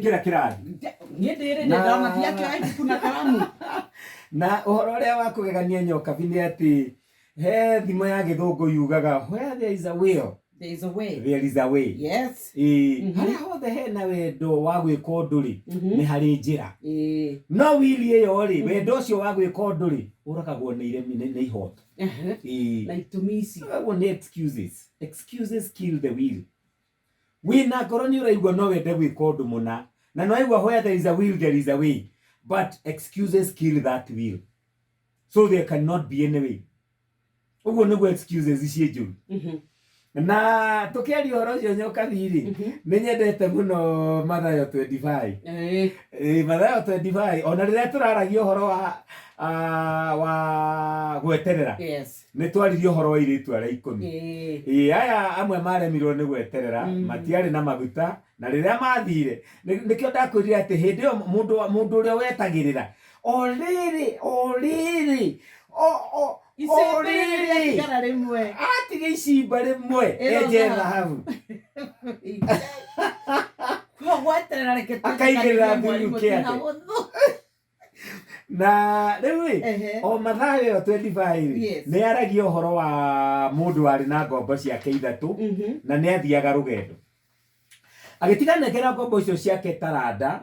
Ndũkĩingĩra kĩrathi. Niĩ ndĩrĩ ndona ndiakĩoya ibuku na karamu. Na ũhoro ũrĩa wa kũgegania Nyokabi nĩ atĩ he thimo ya gĩthũngũ yugaga, "Where there is a will, there is a way." There is a way. Ĩĩ, harĩa hothe hena wendo wa gwĩka ũndũ rĩ, nĩ harĩ njĩra. No will ĩyo rĩ, wendo ũcio wa gwĩka ũndũ rĩ, ũragagwo nĩ iremi, nĩ ihoto. Na itũmi ici. Ũragagwo nĩ excuses. Excuses kill the will. Wĩna ngoro nĩ ũraigua no wende gwĩka ũndũ mũna, na nĩ waigua where there is a will there is a way, but excuses kill that will, so there cannot be any way. Ũguo nĩguo excuses ciĩ njũru. Na tũkĩaria ũhoro ũcio Nyokabi-rĩ, nĩ nyendete mũno Mathayo 25. Ĩĩ, Mathayo 25, ona rĩrĩa tũraragia ũhoro wa wa gweterera, nĩ twaririe ũhoro wa airĩtu arĩa 10. Ĩĩ, aya amwe maremirwo nĩ gweterera, matiarĩ na maguta, na rĩrĩa mathire, nĩkĩo ndakwĩrire atĩ hĩndĩ ĩyo mũndũ ũrĩa wetagĩrĩra o rĩrĩ o rĩrĩ o o o Icembe rĩrĩ rĩrĩ rĩatigara rĩmwe. Atiga icimba rĩmwe Ĩno enje thahabu. Thahabu. Gweterera reke Akaigĩrĩra twĩtĩkanĩrie thuru mwarimũ ti kĩande. hahũthũ. Na rĩu rĩ, o Mathayo ĩyo 25 rĩ, nĩ yaragia ũhoro wa mũndũ warĩ na ngombo ciake ithatũ, na nĩ athiaga rũgendo agĩtiga nengera ngombo icio ciake taranda.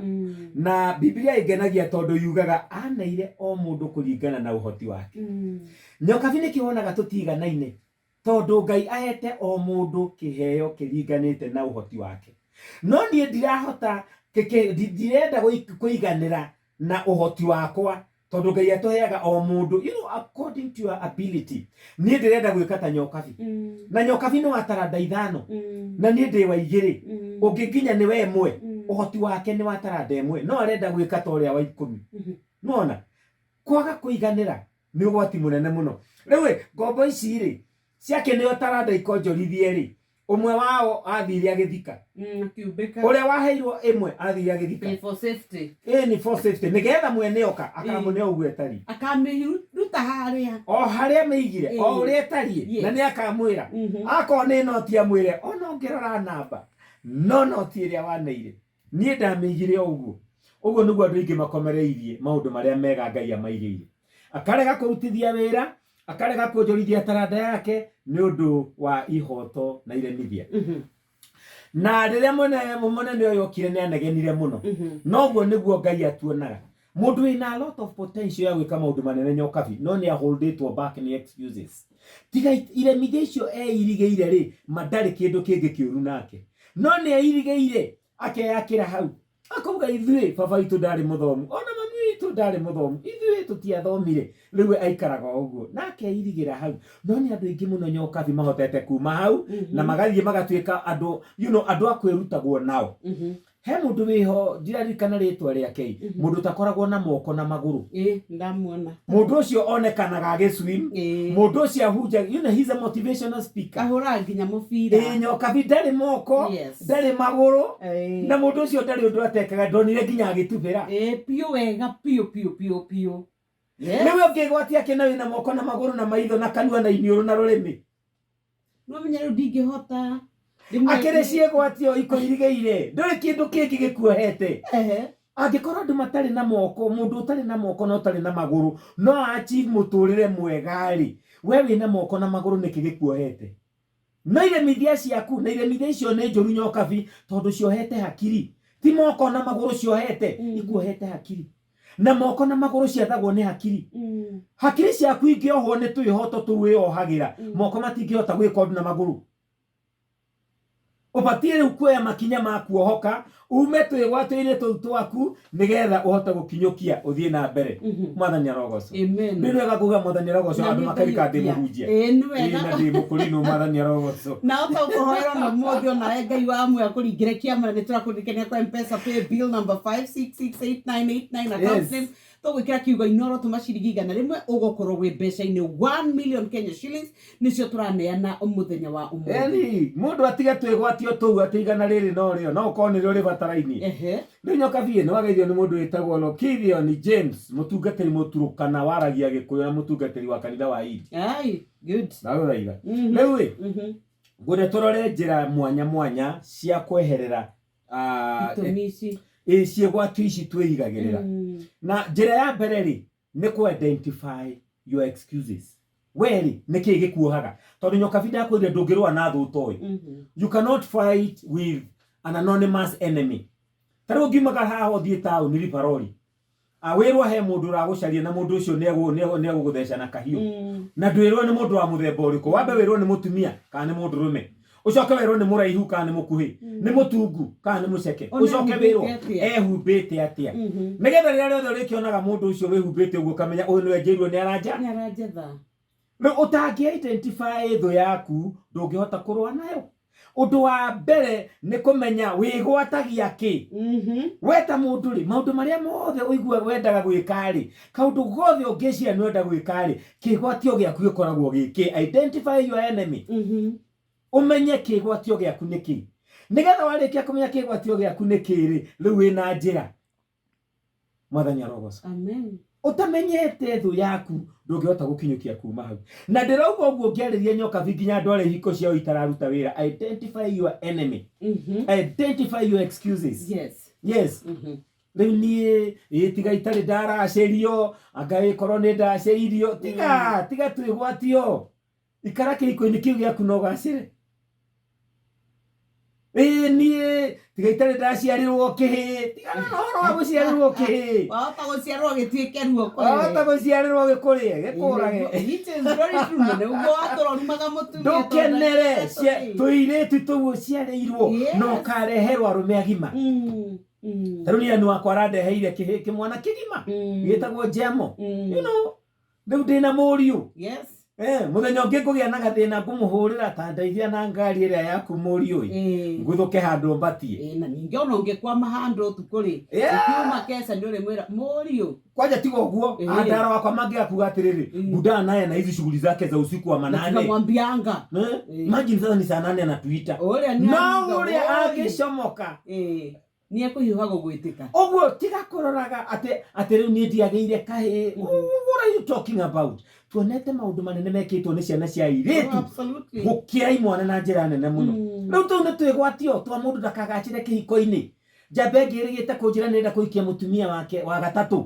Na Bibilia ĩngenagia tondũ yugaga aneire o mũndũ kũringana na ũhoti wake. Nyokabi, nĩkĩ wonaga tũtiganaine? Tondũ Ngai ahete o mũndũ kĩheo kĩringanĩte na ũhoti wake. No niĩ ndirahota, ndirenda kũiganĩra na ũhoti wakwa, tondũ Ngai atũheaga o mũndũ according to your ability. Niĩ ndĩrenda gwĩka ta Nyokabi, na Nyokabi nĩ wa taranda 5, na niĩ ndĩ wa 2. Ũngĩ nginya nĩ we ĩmwe. Ũhoti wake nĩ wa taranda 1, no arenda gwĩka ta ũrĩa wa 10. Nĩwona kwaga kũiganĩra nĩ ũgwati mũnene mũno. Rĩu ĩ, ngombo ici rĩ ciakĩneo taranda ikonjorithie rĩ, ũmwe wao athire agĩthika. Akiumbĩka. Ũrĩa waheirwo 1 athire agĩthika. Ĩ, for safety. Ĩ, nĩ for safety, nĩgetha mwene oka akamũne ũguo ĩtariĩ. Akamĩruta harĩa. O harĩa mĩigire, o ũrĩa ĩtariĩ. Na nĩ akamwĩra, akorwo nĩ noti amwĩre, ona ũngĩrora namba no noti ĩrĩa waneire niĩ ndamĩigire o ũguo. Ũguo nĩguo andũ aingĩ makomereirie maũndũ marĩa mega Ngai amaigĩire, akarega kũrutithia wĩra, akarega kuonjorithia taranda yake nĩ ũndũ wa ihoto na iremithia. Na rĩrĩa mũnene ũyũ okire nĩ anegenire mũno. Noguo nĩguo Ngai atuonaga. Mũndũ wĩna a lot of potential ya gwĩka maũndũ manene Nyokabi, no nĩ aholdĩtwo back nĩ excuses. Tiga iremithia icio eirigĩire rĩ, ma ndarĩ kĩndũ kĩngĩ kĩũru nake, no nĩ eirigĩire akeyakĩra hau, akauga ithuĩ baba witũ ndarĩ mũthomu, ona mami witũ ndarĩ mũthomu, ithuĩ tũtiathomire. Rĩu we aikaraga o ũguo na akeirigĩra hau. No nĩ andũ aingĩ mũno Nyokabi mahotete kuma hau na magathiĩ magatuĩka andũ andũ a kwĩrutagwo nao. He mũndũ wĩho, ndiraririkana rĩtwa rĩake ĩ, mũndũ ũtakoragwo na moko na magũrũ. Ĩ, ndamuona. Mũndũ ũcio onekanaga agĩswim. Mũndũ ũcio ahunjagia, he's a motivational speaker. Ahũraga nginya mũbira. Ĩ, Nyokabi ndarĩ moko, ndarĩ magũrũ, na mũndũ ũcio ndarĩ ũndũ atekaga, ndonire nginya agĩtubĩra. Ĩ, biũ wega, biũ biũ biũ biũ. Rĩu ũngĩgwatia kĩna wĩna moko na magũrũ na maitho na kanua na iniũrũ na rũrĩmĩ? No menya rĩu ndingĩhota. Akĩrĩ ciĩgwatio ikũirigĩire, ndũrĩ kĩndũ kĩngĩ gĩkuohete. Angĩkorwo andũ matarĩ na moko, mũndũ ũtarĩ na moko na ũtarĩ na magũrũ no achieve mũtũrĩre mwega rĩ, we wĩna moko na magũrũ nĩkĩ gĩkuohete? No iremithia ciaku, na iremithia icio nĩ njũru Nyokabi, tondũ ciohete hakiri. Ti moko na magũrũ ciohete, ikuohete hakiri. Na moko na magũrũ ciathagwo nĩ hakiri. Hakiri ciaku ingĩohwo nĩ twĩhoto tũu wĩyohagĩra, moko matingĩhota gwĩka ũndũ na magũrũ. Ũbatiĩ rĩu kuoya makinya ma kuohoka, ume twĩgwatĩire tũu twaku, nĩgetha ũhote gũkinyũkia ũthiĩ na mbere. Mwathani arogocwo. Amen. Nĩ wega kuga Mwathani arogocwo, Na andũ nĩ makarika ndĩ ndaiyũkia. mũhunjia. Ĩĩ, nĩ wega. Ĩĩ, na ndĩ mũkũrinũ, Mwathani arogocwo. Na ota ũkũhoera na ũmũthĩ onawe Ngai wa amwe akũringĩre kĩama, na nĩ tũrakũririkania kwa M-Pesa pay bill number 5668989, account name tũgwĩkĩra kiugo Inoro, tũma ciringi 100, ũgũkorwo wĩ mbeca-inĩ 1 million Kenya shillings, nĩcio tũraneana mũthenya wa ũmũthĩ. Eni, mũndũ atige twĩgwatio tũu atĩ 100 rĩrĩ no rĩo, no ũkorwo nĩrĩo rĩbatarainie. Rĩu Nyokabi nĩ wageithio nĩ mũndũ wĩtagwo Lokithion James, mũtungatĩri Mũturũkana waragia Gĩkũyũ na mũtungatĩri wa kanitha wa Indi. Ai, good. Ndagũthaitha. Rĩu ĩ, ngwenda tũrore njĩra mwanya mwanya cia kweherera itũmi ici. Ĩ ciĩgwatio ici twĩigagĩrĩra. Na njĩra ya mbere rĩ, nĩ kũ identify your excuses. We rĩ, nĩ kĩĩ gĩkuohaga? Tondũ Nyokabi ndakwĩrire ndũngĩrũa na thũ ũtoĩ. You cannot fight with an anonymous enemy. Ta rĩu ũngiumagara haha ũthiĩ taũni Rivaroli, wĩrwo he mũndũ ũragũcaria na mũndũ ũcio nĩegũgũtheca na kahiũ. Na ndwĩrwo nĩ mũndũ wa mũthemba ũrĩkũ. Wambe wĩrwo nĩ mũtumia kana nĩ mũndũrũme. Ũcoke wĩrwo nĩ mũraihu kana nĩ mũkuhĩ. Nĩ mũtungu kana nĩ mũceke. Ona Ũcoke wĩrwo ehumbĩte atĩa. ehumbĩte atĩa. Nĩgetha rĩrĩa rĩothe ũrĩkĩonaga mũndũ ũcio wĩhumbĩte ũguo ũkamenya ũyũ nĩwe njĩirwo nĩ aranja. Nĩ aranjetha. Rĩu ũtangĩ identify thũ yaku ndũngĩhota kũrũa nayo. Ũndũ wa mbere nĩ kũmenya wĩgwatagia kĩ. We ta mũndũ rĩ, maũndũ marĩa mothe ũiguaga wendaga gwĩka rĩ, kaũndũ gothe ũngĩciria nĩ wenda gwĩka rĩ, kĩgwatio gĩaku gĩkoragwo gĩ kĩ. Identify your enemy. Ũmenye kĩgwatio gĩaku nĩ kĩ. Nĩgetha warĩkia kũmenya kĩgwatio gĩaku nĩ kĩ rĩ, rĩu wĩna njĩra. Mwathani arogocwo. Amen. Ũtamenyete thũ yaku ndũngĩhota gũkinyũkia kuma hau. Na ndĩrauga ũguo ngĩarĩria Nyokabi nginya andũ arĩa ihiko ciao itararuta wĩra. Identify your enemy. Identify your excuses. Yes. Yes. Rĩu niĩ ĩ tiga itarĩ ndaracĩrio, anga ĩkorwo nĩ ndacĩirio, tiga tiga twĩgwatio. Ikara kĩhiko-inĩ kĩu gĩaku na ũgacĩre. Ĩ niĩ tiga itarĩ ndaciarĩrwo kĩhĩĩ, tigana na ũhoro wa gũciarĩrwo kĩhĩĩ. Wahota gũciarwo gĩtuĩke ruo Wahota gũciarĩrwo gĩkũrĩe, gĩkũrage. Which is very true. Na nĩguo watũrorumaga mũtumia. Ndũkenere tũirĩtu tũu ũciarĩirwo Yes. na ũkareherwo arũme agima. Ta rĩu niĩ ani wakwa arandeheire kĩhĩĩ kĩmwana kĩgima gĩtagwo Jemo. You know, rĩu ndĩna mũriũ. Yes. Mũthenya ũngĩ ngũgĩa na gathĩna ngũmũhũrĩra ta ndeithia na ngari ĩrĩa yaku mũriũ ĩ. Nguthũke handũ mbatie. Na ningĩ ona ũngĩkwama handũ ũtukũ rĩ, ũkiuma keca nĩ ũrĩmwĩra mũriũ. Kwanja tiga ũguo, andara wakwa mangĩaga kuga atĩrĩrĩ, Buda naye na hizi shughuli zake za usiku wa manane. Tukamwambianga. Imagine sasa ni saa 8 anatuita. Ũrĩa nĩ No aruga, ũrĩa woi. angĩcomoka. Nĩ ekũhiũha gũgwĩtĩka. Ũguo tiga kũroraga atĩ atĩ rĩu niĩ ndiagĩire kahĩĩ. What are you talking about? Tuonete maũndũ manene mekĩtwo nĩ ciana cia airĩtu Absolutely. gũkĩra imwana na njĩra nene mũno. Rĩu tũu nĩ twĩgwatio twa mũndũ ndakagacĩre kĩhiko-inĩ. Njamba ĩngĩ ĩrĩgĩte kũnjĩra nĩrenda kũhikia mũtumia wake wa gatatũ.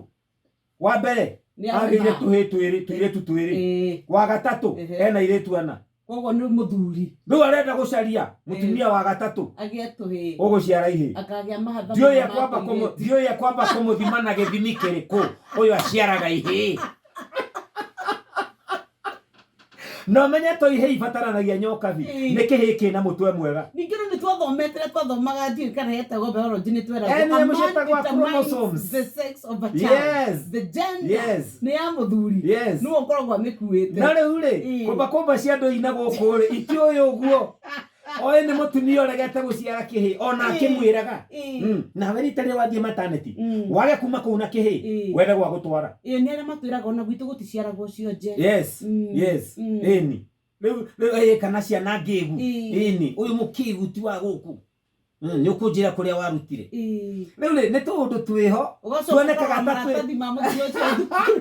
Wa mbere Nĩ agĩire arũma. tũhĩĩ twĩrĩ, tũirĩtu twĩrĩ. Wa gatatũ ena airĩtu ana. Koguo nĩ mũthuri. Rĩu arenda gũcaria mũtumia wa gatatũ. Agĩe tũhĩĩ. Ũgũciara ihĩĩ. Akagĩa mahatha Ndiũĩ ma ekwamba kũmũ, tũirĩtu. ndiũĩ ekwamba kũmũthima na gĩthimi kĩrĩkũ. Ũyũ aciaraga ihĩĩ. Na ũmenye to ihĩĩ ibataranagia Nyokabi. Nĩ kĩhĩĩ kĩna mũtwe mwega. Ningĩ rĩu nĩ twathomete rĩrĩa twathomaga ndiũĩ kana yetagwo biology nĩ tweragwo Nĩ a man mũciĩtagwo determines chromosomes. the sex of a child. Yes. The gender Yes. nĩ ya mũthuri. Yes. Nĩwe ũkoragwo amĩkuĩte. Na rĩu rĩ, kũmba kũmba cia andũ ina gũkũ rĩ, itiũĩ ũguo. Oĩ nĩ mũtumia ũregete gũciara kĩhĩĩ, ona akĩmwĩraga. Nawe rita rĩrĩa wathiĩ maternity, wage kuma kũu na kĩhĩĩ, wethe gwa gũtwara. Nĩ arĩa matwĩraga ona gwitũ gũticiaragwo cionje. Yes. Yes. Ĩni. Rĩu rĩu kana ciana ngĩgu. Ĩni, ũyũ mũkĩgu ti wa gũkũ. Nĩ ũkũnjĩra kũrĩa warutire. Rĩu rĩ, nĩ tũũndũ twĩho Ũgacoka tuonekaga ũkarora ta twĩ maratathi ma mũthuri ũcio thukuru.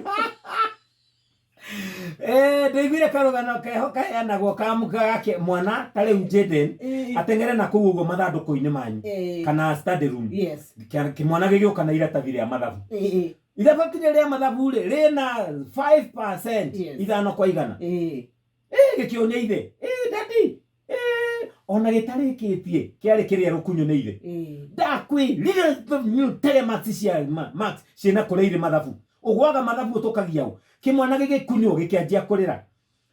Ndaiguire karũgano keho kaheanagwo ka gake mwana ta rĩu Jaden ateng'ere na kũu ũguo mathandũkũ-inĩ manyu kana study room. Yes. Kĩmwana gĩgĩũka na iratathi rĩa mathabu. Iratathi rĩrĩa rĩa mathabu rĩ, rĩna 5% Yes. ithano kwa igana. Gĩkĩũnia ithe. Daddy. Ona gĩtarĩkĩtie kĩarĩ kĩrĩa rũkunyo nĩ ithe. Ndakwĩrire tege max cia max ciĩna kũrĩa irĩ mathabu. Ũgwaga mathabu ũtũkagia ũ. Kĩmwana gĩgĩkunywo gĩkĩanjia kũrĩra.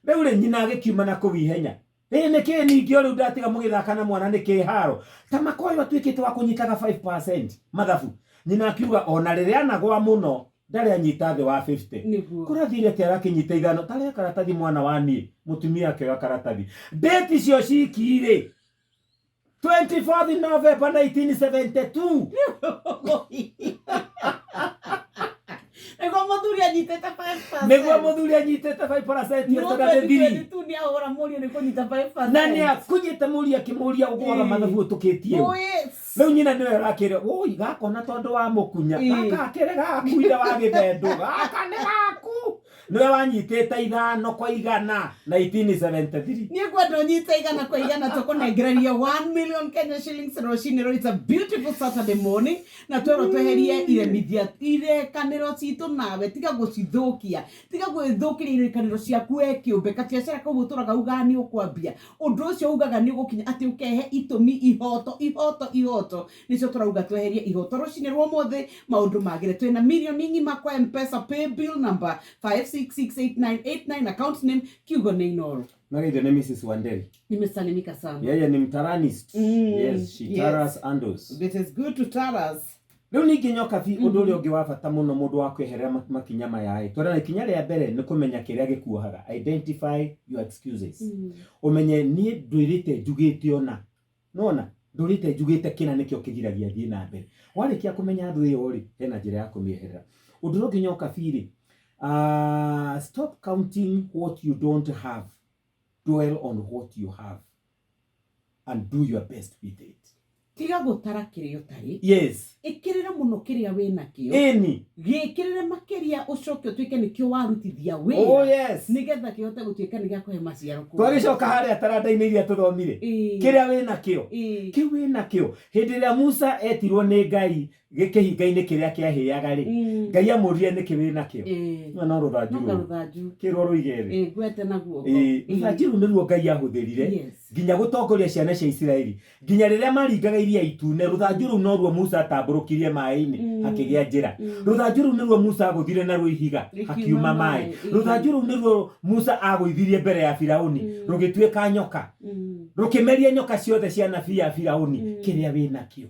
Rĩu rĩ nyina agĩkiuma na kũu ihenya. Ĩ nĩ kĩ ningĩ o rĩu ndatiga mũgĩthaka na mwana nĩ kĩ haro. Ta makoyo atuĩkĩte wa kũnyitaga 5% mathabu. Nyina akiuga ona rĩrĩa anagwa mũno ndarĩ anyita thĩ wa 50. Nĩguo. Kũrathire atĩ arakĩnyita ithano. Tarĩa karatathi mwana wa niĩ. Mũtumia akĩoya karatathi. Date icio ciki rĩ. 24th November 1972. Nĩguo mũthuri anyitĩte 5%. Nĩguo mũthuri anyitĩte 5% No ĩtarĩ thiri. 2022 nĩ ahũra mũriũ nĩ kũnyita 5%. Na nĩ akunyĩte mũriũ akĩmũria ũgwaga mathabu ũtũkĩtie. Oh, yes. Rĩu nyina nĩwe ũrakĩra, woi gakona tondũ wa mũkunya. Gaka akĩrĩ gakuire wa gĩthendũ. Gaka nĩ gaku. Nĩwe wanyitĩte 5 kwa 100 1973. Niä ngwenda å nyite 100 kwa 100, tũkũnengereria 1 million Kenya shillings rũcinĩ rũrũ. It's a beautiful Saturday morning, na twerwo tweherie iremithia irekanĩro citũ nawe. Tiga gũcithũkia, tiga gwĩthũkĩria irĩkanĩro ciaku we kĩũmbe. Kabiacara kau ũtũraga ugaga nĩ ũkwambia, ũndũ ũcio ugaga nĩ ũgũkinya atĩ ũkehe itũmi, ihoto, ihoto, ihoto nĩcio tũrauga tweherie ihoto rũcinĩ rwa ũmũthĩ, maũndũ magĩre. Twĩna mirioni ng'ima kwa Mpesa pay bill number 5668989, account name kiugo nĩ Inoro. Nageithio nĩ Mrs Wanderi. Nimesalimika sana. Yeye ni mtaranist. Yes, she taras andos. It is good to taras. Rĩu ningĩ, Nyokabi, ũndũ ũrĩa ũngĩ wa bata mũno mũndũ wa kweherera makinya maya ĩ tondũ ikinya rĩa mbere nĩ kũmenya kĩrĩa gĩkuohaga, identify your excuses. Ũmenye niĩ ndwĩrĩte njugĩte ona nona ndũrĩte njugĩte kĩna nĩkĩo kĩgiragia thiĩ na mbere. Warĩkia kũmenya thũ ĩyo rĩ, hena njĩra ya kũmĩeherera. Ũndũ ũrĩa ũngĩ, Nyokabi rĩ, stop counting what you don't have, dwell on what you have and do your best with it. Tiga gũtara kĩrĩa ũtarĩ. Ĩkĩrĩra mũno kĩrĩa wĩ nakĩo. Gĩkĩrĩre makĩria, ũcoke ũtuĩke nĩkĩo warutithia wĩra nĩgetha kĩhote gũtuĩka nĩ gĩakũhe maciaro kũu. Twagĩcoka harĩa taranda-inĩ iria tũthomire, kĩrĩa wĩ nakĩo, kĩu wĩ nakĩo. Hĩndĩ ĩrĩa Musa etirwo nĩ Ngai kĩhinga-inĩ kĩrĩa kĩahĩaga rĩ, Ngai amũririe nĩkĩ wĩ nakĩo. No no rũthanju No rũu karũthanju. Kĩrwo rũige thĩ. Ngwete na guoko. Rũthanju rũu nĩruo Ngai ahũthĩrire nginya gũtongoria ciana cia Isiraeli nginya rĩrĩa maringaga Iria Itune. Rũthanju rũu noruo Musa atambũrũkirie maĩ-inĩ, hakĩgĩa njĩra. Rũthanju rũu nĩruo Musa agũthire naruo ihiga, rĩkiuma hakiuma maĩ. Maĩ. Rũthanju rũu nĩruo Musa agũithirie mbere ya Firauni, rũgĩtuĩka nyoka, rũkĩmeria nyoka ciothe cia nabii ya Firauni. Kĩrĩa wĩ nakĩo.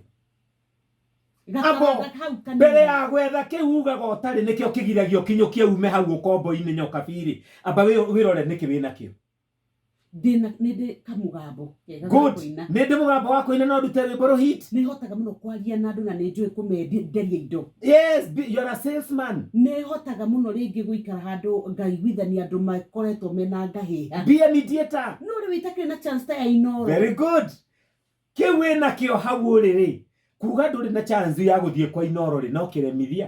Gataranda Abo, hau kanini. Mbere ya gwetha kĩu ugaga ũtarĩ nĩkĩo kĩgiragia ũkinyũkie ume hau ũkombo-inĩ, Nyokabi-rĩ, amba wĩrore nĩkĩ wĩ nakĩo. Ndĩna nĩ ndĩ kamũgambo kega ga Good. kũina. Nĩ ndĩ mũgambo wa kũina, no ndute rwĩmbo rũhit. Nĩ hotaga mũno kwaria na andũ na nĩ njũĩ kũmenderia indo. Yes, you're a salesman. Nĩ hotaga mũno rĩngĩ gũikara handũ ngaiguithania andũ makoretwo mena ngahĩha. Be a mediator. No rĩu itakĩrĩ na chance ta ya Inoro. Very good. Kĩu wĩ nakĩo hau ũrĩ rĩ, kuga ndũrĩ na chance ya gũthiĩ kwa Inoro rĩ, no kĩremithia.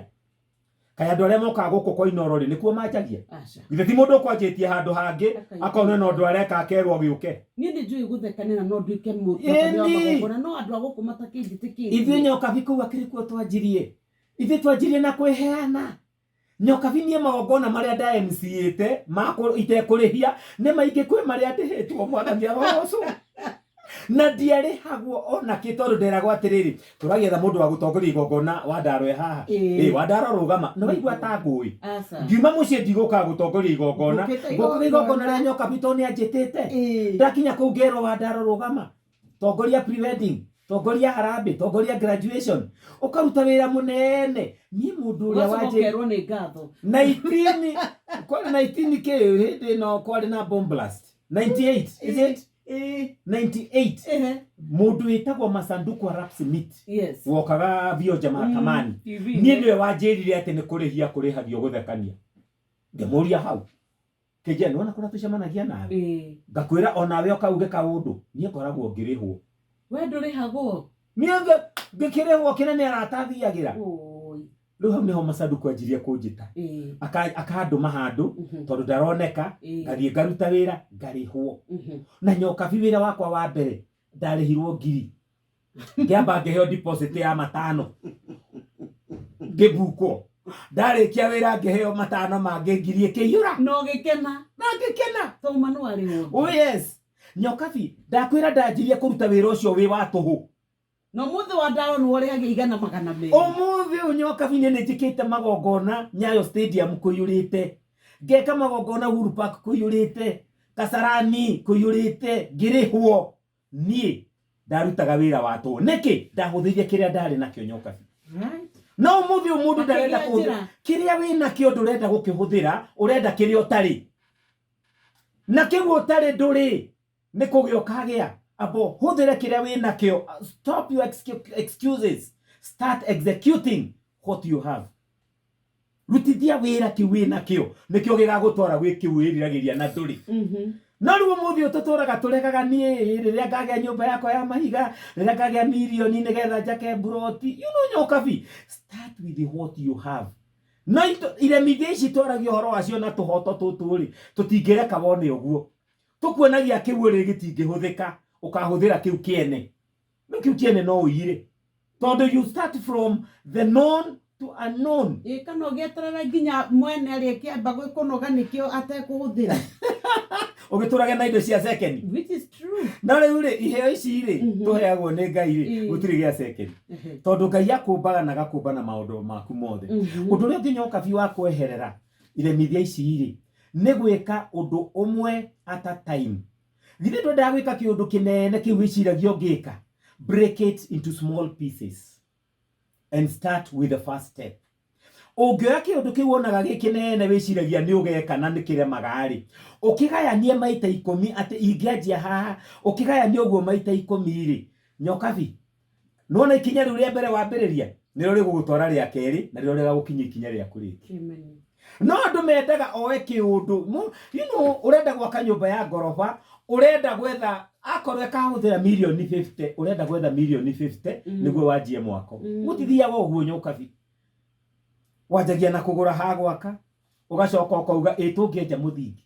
Kaĩ andũ arĩa mokaga gũkũ kwa Inoro rĩ, nĩkuo manjagia? Aca. Githĩ ti mũndũ ũkwanjĩtie handũ hangĩ, Akaigua. akorwo na ũndũ areka akerwo gĩũke. Niĩ nĩ njũĩ gũthekanĩra, no nduĩke mũtabania wa magongona, no andũ a gũkũ matakĩnjĩtĩkĩtie. Ithuĩ, Nyokabi, kũu akĩrĩ kuo twanjirie. Ithuĩ twanjirie na kwĩheana. Nyokabi, niĩ magongona marĩa nda MC-ĩte itekũrĩhia nĩ maingĩ kwĩ marĩa ndĩhĩtwo, Mwathani arogocwo. Na ndiarĩhagwo ona kĩ, tondũ nderagwo atĩrĩrĩ, tũragĩetha mũndũ wa gũtongoria igongona, Wandaro e haha. Ĩ Wandaro rũgama nĩ waigua ta ngũĩ. Aca. Ngiuma mũciĩ ndigũkaga gũtongoria igongona. Ngũkĩte. Ngũkaga igongona rĩa Nyokabi tondũ nĩ anjĩtĩte. Ndakinya kũu ngerwo, "Wandaro rũgama, tongoria pre-wedding, tongoria harambĩ, tongoria graduation." Ũkaruta wĩra mũnene. Niĩ mũndũ ũrĩa Ũgacoka wanjĩ ũkerwo nĩ ngatho. 19 kwarĩ 19 kĩ hĩndĩ ĩno kwarĩ na bomb blast 98, is it? 98. Mũndũ wĩtagwo Masanduku Arap Smith wokaga Vioja mahakamani. TV. Niĩ nĩwe wanjĩrire atĩ nĩ kũrĩhia kũrĩhagio gũthekania. Ngĩmũria hau kĩnjia, nĩwona kũrĩa tũcemanagia nawe, ngakwĩra onawe ũkauge kaũndũ, niĩ ngoragwo ngĩrĩhwo. We ndũrĩhagwo? Niĩ ngĩkĩrĩhwo kĩrĩa nĩ arata thiagĩra. Oi. Rĩu hau nĩho Masanduku anjirie kũnjĩta. Akandũma handũ tondũ ndaroneka, ngathiĩ ngaruta wĩra ngarĩhwo. Na Nyokabi, wĩra wakwa wa mbere ndarĩhirwo ngiri, ngĩamba ngĩheo deposit ya 500, ngĩbukwo. Ndarĩkia wĩra ngĩheo 5 mangĩ, ngiri ĩkĩiyũra. Na ũgĩkena. Na ngĩkena. Tauma nĩ warĩhwo. Oh yes, Nyokabi, ndakwĩra ndanjirie kũruta wĩra ũcio wĩ wa tũhũ. Na ũmũthĩ wa ndaro nĩ ũrĩhagia 100 200. Ũmũthĩ ũyũ, Nyokabi, nĩ njĩkĩte magongona Nyayo Stadium kũiyũrĩte, ngeka magongona Uhuru Park kũiyũrĩte, Kasarani kũiyũrĩte, ngĩrĩhwo. Niĩ ndarutaga wĩra wa tũhũ nĩkĩ? Ndahũthĩire kĩrĩa ndarĩ nakĩo, Nyokabi. No ũmũthĩ ũyũ mũndũ ndarenda Akĩgĩa kũhũthĩra njĩra. Kĩrĩa wĩ nakĩo ndũrenda gũkĩhũthĩra, ũrenda kĩrĩa ũtarĩ na kĩu ũtarĩ ndũrĩ nĩ kũgĩa ũkagĩa. Abo hũthĩre kĩrĩa wĩ nakĩo. Stop your excuses, start executing what you have. Rutithia wĩra kĩu wĩ nakĩo, nĩkĩo gĩgagũtwara gwĩ kĩu wĩriragĩria na ndũrĩ. No rĩu ũmũthĩ ũyũ tũtũraga tũregaga, niĩ rĩrĩa ngagĩa nyũmba yakwa ya mahiga, rĩrĩa ngagĩa mirioni nĩgetha njake mburoti. Nyokabi, start with what you have. No iremithia ici twaragia ũhoro wacio na tũhoto tũtũ rĩ, tũtingĩreka wone ũguo. Tũkuonagia kĩu ũrĩ gĩtingĩhũthĩka, ũkahũthĩra kĩu kĩene. No kĩu kĩene no ũire. Tondũ you start from the known to unknown. Ĩ kana ũgĩeterera nginya mwene arĩkĩamba kũnoga nĩkĩo atekũhũthĩra. Ũgĩtũrage na indo cia second. Which is true. No rĩu rĩ, iheo ici rĩ, tũheagwo nĩ Ngai rĩ, gũtirĩ gĩa second. Tondũ Ngai akũmbaga na agakũmba na maũndũ maku mothe. Ũndũ ũrĩa ũngĩ nyoka biũ wa kweherera iremithia ici rĩ, nĩ gwĩka ũndũ ũmwe at a time. Githĩ ndwendaga gwĩka kĩũndũ kĩnene kĩu wĩciragia ũngĩka? Break it into small pieces and start with the first step. Ũngĩoya kĩũndũ kĩu wonaga gĩ kĩnene wĩciragia nĩ ũgeka na nĩ kĩremaga rĩ, ũkĩgayanie maita ikũmi atĩ ingĩanjia haha, ũkĩgayanie ũguo maita ikũmi rĩ, nyokabi, nĩwona ikinya rĩu rĩa mbere wambĩrĩria, nĩrĩo rĩgũgũtwara rĩa kerĩ, na nĩrĩo rĩgagũkinyia ikinya rĩaku rĩngĩ. Amen. No andũ mendaga oe kĩũndũ. You know, ũrenda gwaka nyũmba ya ngoroba, ũrenda gwetha, akorwo ĩkahũthĩra mirioni 50, ũrenda gwetha mirioni 50, nĩguo wanjie mwako. Gũtithiaga ũguo nyokabi. Wanjagia na kũgũra ha gwaka, ũgacoka ũkauga ĩ tũngĩenja mũthingi.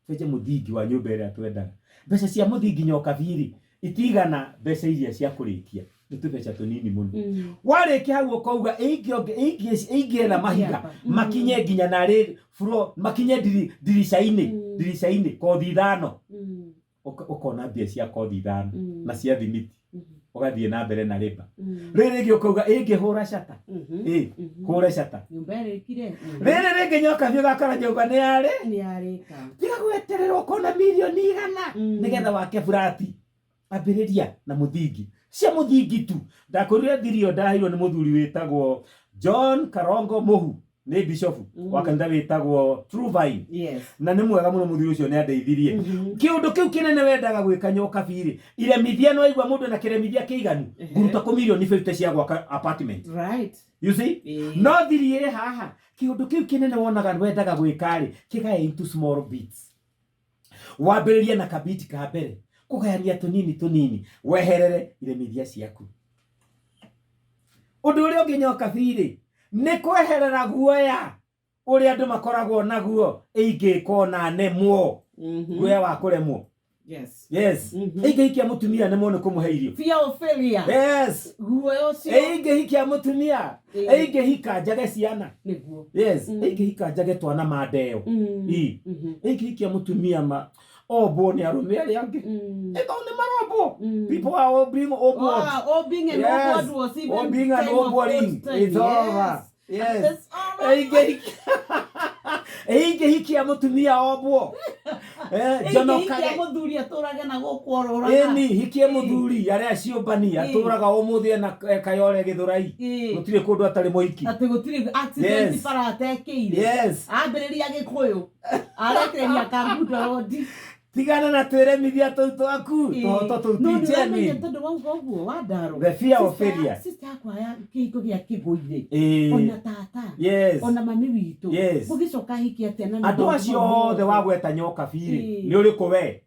Twenje mũthingi wa nyũmba ĩrĩa twendaga. Mbeca cia mũthingi nyokabi rĩ, itigana mbeca iria cia kũrĩkia. Nĩ tũbeca tũnini mũno. Warĩkia hau ũkauga ingĩetha mahiga makinye nginya narĩ floor, makinye ndirica-inĩ, ndirica-inĩ kothi ithano. Ũkona mbia cia kothi ithano na cia thimiti. Ũgathiĩ na mbere na rĩba. Rĩrĩ rĩngĩ ũkauga ĩngĩhũra cata. Ĩ, hũre cata. Nyũmba ĩrĩkire. Rĩrĩ rĩngĩ nyoka biũ gakora nyũmba nĩ yarĩ. Nĩ yarĩka. Tiga gweterera ũkona mirioni igana nĩgetha wake burati. Ambĩrĩria na mũthingi. Cia mũthingi tu. Ndakwĩrire thirio ndaheirwo nĩ mũthuri wĩtagwo John Karongo Mũhu. Nĩ bishofu wa kanitha wĩtagwo True Vine. Na nĩ mwega mũno mũthuri ũcio nĩ andeithirie. Kĩũndũ kĩu kĩnene wendaga gwĩka nyoka birĩ. Iremithia no aigua mũndũ na kĩremithia kĩiganu. Nguruta kũ mirioni 50 cia gwaka apartment. You see? No thiri ĩrĩ haha. Kĩũndũ kĩu kĩnene wonaga wendaga gwĩka rĩ, kĩgae into small bits. Wambĩrĩrie na kabiti ka mbere, kũgayania tũnini tũnini, weherere iremithia ciaku. Ũndũ ũrĩa ũngĩ nyoka birĩ, nĩ kweherera guoya ũrĩa andũ makoragwo naguo, ingĩka ona nemwo. Guoya wa kũremwo. Yes. Ingĩhikia mũtumia nemwo nĩ kũmũhe irio. Fear of failure. Yes. Guoya ũcio. Ingĩhikia mũtumia, ingĩhika njage ciana. Nĩguo. Yes. Ingĩhika njage twana mandeo. I. Ingĩhikia mũtumia ma ombwo nĩ arũme arĩa angĩ. Ĩtho nĩ marombwo. People are all being ombwo. Oh, all being an Yes. ombwo was even All being an time of ombworing. old time. It's over. Yes. Yes. It's all over. Ingĩhikia mũtumia ombwo. Ingĩhikia Njonokage. mũthuri atũrage na gũkũ orũraga. Ĩni, hikie mũthuri arĩa ciũmbani atũraga ũmũthĩ ena Kayole Gĩthũrai. Gũtirĩ kũndũ atarĩ mũhiki. Atĩ gũtirĩ accident Yes. bara atekĩire. Yes. Ambĩrĩria Gĩkũyũ. Arekereria Kangundo Road. Tigana na twĩremithia tũu twaku, tũhoto tũu ti No, nĩ genuine. ũramenya tondũ wauga ũguo wa Ndaro. The fear of failure. Sister yakwa ya kĩhiko gĩa kĩgũire. Ĩĩ. Ona tata. Yes. Ona mami witũ. Yes. Gũgĩcoka hiki atĩa na nĩ Andũ maũndũ acio mau othe mothe. wagweta nyoka birĩ, Ĩĩ. nĩ ũrĩkũ we?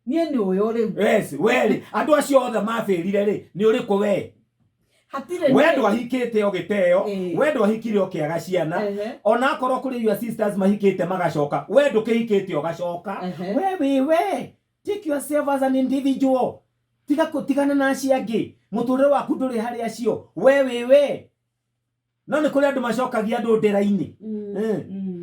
Niĩ nĩ ũyũ rĩu. Yes, we rĩ, andũ acio othe mabĩrire rĩ, nĩ ũrĩkũ we? Hatirĩ We nĩ. ndwahikĩte ũgĩteo, Ĩĩ. we ndwahikire ũkĩaga ciana. Ona akorwo kũrĩ your sisters mahikĩte magacoka, we ndũkĩhikĩte ũgacoka. We wĩ we, take yourself as an individual. Tiga kũtigana na acio angĩ. Mũtũrĩre waku ndũrĩ harĩ acio. We wĩ we. No nĩ kũrĩ andũ macokagia andũ ndĩra-inĩ.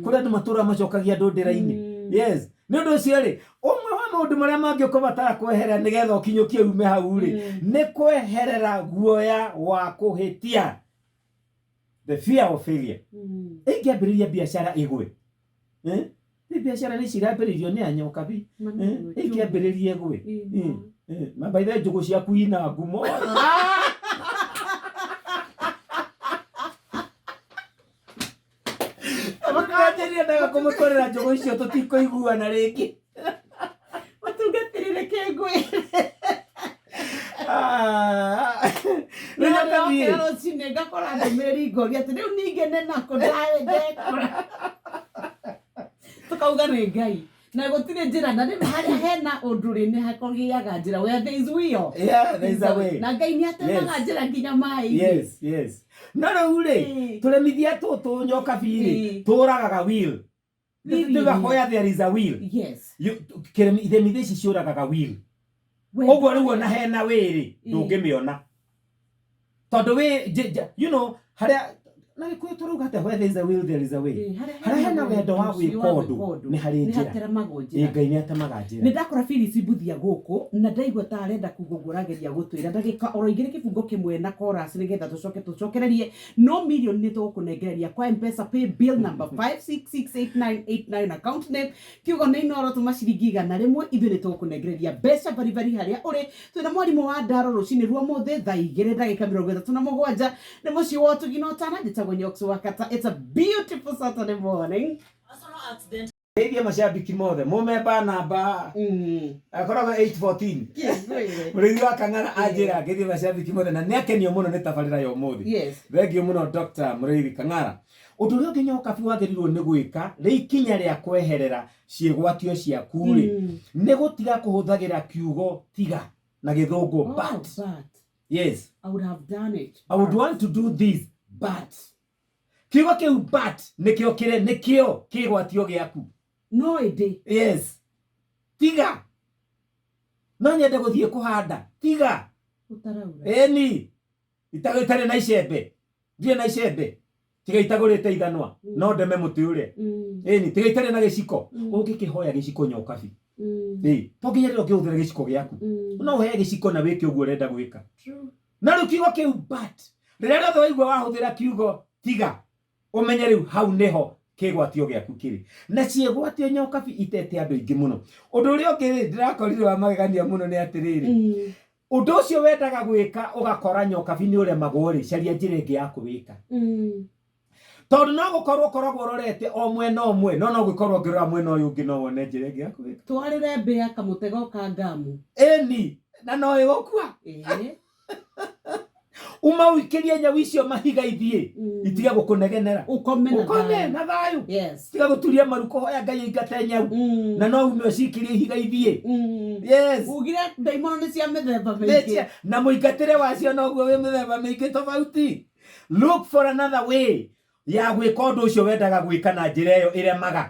Kũrĩ andũ matũraga macokagia andũ ndĩra-inĩ. Yes. Nĩ ũndũ ũcio rĩ, ũmwe wa maũndũ marĩa mangĩ ũkũbatara kweherera nĩgetha ũkinyũkie ume hau rĩ, nĩ kweherera guoya wa kũhĩtia. The fear of failure. Ĩngĩambĩrĩria biacara ĩgwe. Nĩ biacara nĩ cirambĩrĩirio nĩ anyokabi. Ĩngĩambĩrĩria ĩgwe. Na by the way, njũgũ ciaku ina ngumo. Mũtungatĩri endaga kũmũtwarĩra njũgũ icio tũtikũiguana rĩngĩ. Mũtungatĩri reke ngwĩre. Rĩu nyokabi Ndĩrokĩra rũcinĩ ngakora ndũmĩrĩri ngoria atĩ rĩu ningĩ nĩ nakũ ndekora. Tũkauga nĩ Ngai. Na gũtirĩ njĩra, na rĩmwe harĩa hena ũndũ rĩ, nĩ hakũgĩaga njĩra. Where there is will, Yeah, there is a way. Na Ngai nĩ atemaga njĩra nginya maĩ-inĩ. Yes, no rĩu rĩ, tũremithia tũtũ nyokabi rĩ, tũragaga will. Will. Tuga where there is a will. Iremithia ici ciũragaga will. Ũguo rĩu ona hena wĩrĩ, ndũngĩmĩona tondũ wĩ harĩa na Gĩkũyũ tũrauga atĩa? Where there is a will, there is a way. Harĩa hena wendo wa gwĩka ũndũ, nĩ harĩ nĩ njĩra. Hateremagwo Ĩ, njĩra. Ngai nĩ atemaga Nĩ njĩra. ndakora Phyllis Mbuthia gũkũ na ndaigua ta arenda kuga ũguo ũrageria gũtwĩra ndagĩka oro igĩrĩ kĩbungo kĩmwe na chorus nĩgetha tũcoke tũcokererie no million nĩ tũgũkũnengereria kwa Mpesa pay bill number 5668989, account name kiugo nĩ Inoro, tũma ciringi 100, ithuĩ nĩ tũgũkũnengereria mbeca baribari harĩa ũrĩ. Twĩna mwarimũ wa ndaro rũcinĩ rwa mũthĩ thaa 2:37 nĩ mũciĩ wa ũtugi na ũtana. Njĩtagwo Nyox Wakata. It's a beautiful Saturday morning. Geithie macambiki mothe mũmemba namba akoragwo 814. Mũrĩithi wa Kang'ara anjĩra ngeithie macambiki mothe na nĩ akenio mũno nĩ tabarĩra ya ũmũthĩ. Thengiũ mũno, Dr. Mũrĩithi Kang'ara. Ũndũ ũrĩa ũngĩ nyokabi wagĩrĩirwo nĩ gwĩka rĩ ikinya rĩa kweherera ciĩgwatio ciaku rĩ, nĩ gũtiga kũhũthagĩra kiugo "tiga" na Gĩthũngũ, Oh, "but". But. Yes. I would have done it. I would want to do this, but. Kiugo kĩu "but" nĩkĩo kĩre nĩkĩo kĩgwatio gĩaku. No ĩndĩ. Yes, tiga. No nyende gũthiĩ kũhanda, tiga. Ũtaraura. Ĩni itarĩ na icembe, ndirĩ na icembe, tiga itagũrĩte ithanwa, no ndeme mũtĩ ũrĩa. Ĩni tiga itarĩ na gĩciko. Ũngĩkĩhoya gĩciko nyokabi, ĩ to nginya rĩrĩa ũngĩhũthĩra gĩciko gĩaku, no ũhee gĩciko na wĩke ũguo ũrenda gwĩka. Na rĩu kiugo kĩu "but", rĩrĩa rĩothe waigua wahũthĩra kiugo "tiga", ũmenye rĩu hau nĩho kĩgwatio gĩaku kĩrĩ. Na ciĩgwatio nyokabi itete andũ aingĩ mũno. Ũndũ ũrĩa ũngĩ rĩ ndĩrakorire wa magegania mũno nĩ atĩrĩrĩ, ũndũ ũcio wendaga gwĩka ũgakora nyokabi nĩ ũremagwo rĩ, caria njĩra ĩngĩ ya kũwĩka, tondũ no gũkorwo ũkoragwo ũrorete o mwena ũmwe, no gũkorwo ũngĩrora mwena ũyũ ũngĩ no wone njĩra ĩngĩ ya kũwĩka. Twarĩre mbĩa kamũtego ka ngamu. Ĩni na no ĩgũkua. Uma ũikĩrie nyau icio mahiga ithiĩ, itige gũkũnegenera. Ũkome na ũkome thayũ. Na thayũ. Tiga gũturia maru kũhoya Ngai aingate nyau, na no ume ũcikirie ihiga ithiĩ. Yes. Ugire ndaimono nĩ cia mĩthemba mĩingĩ. Na mũingatĩre wacio noguo wĩ mĩthemba mĩingĩ tofauti. Look for another way ya gwĩka ũndũ ũcio wendaga gwĩka na njĩra ĩyo ĩremaga.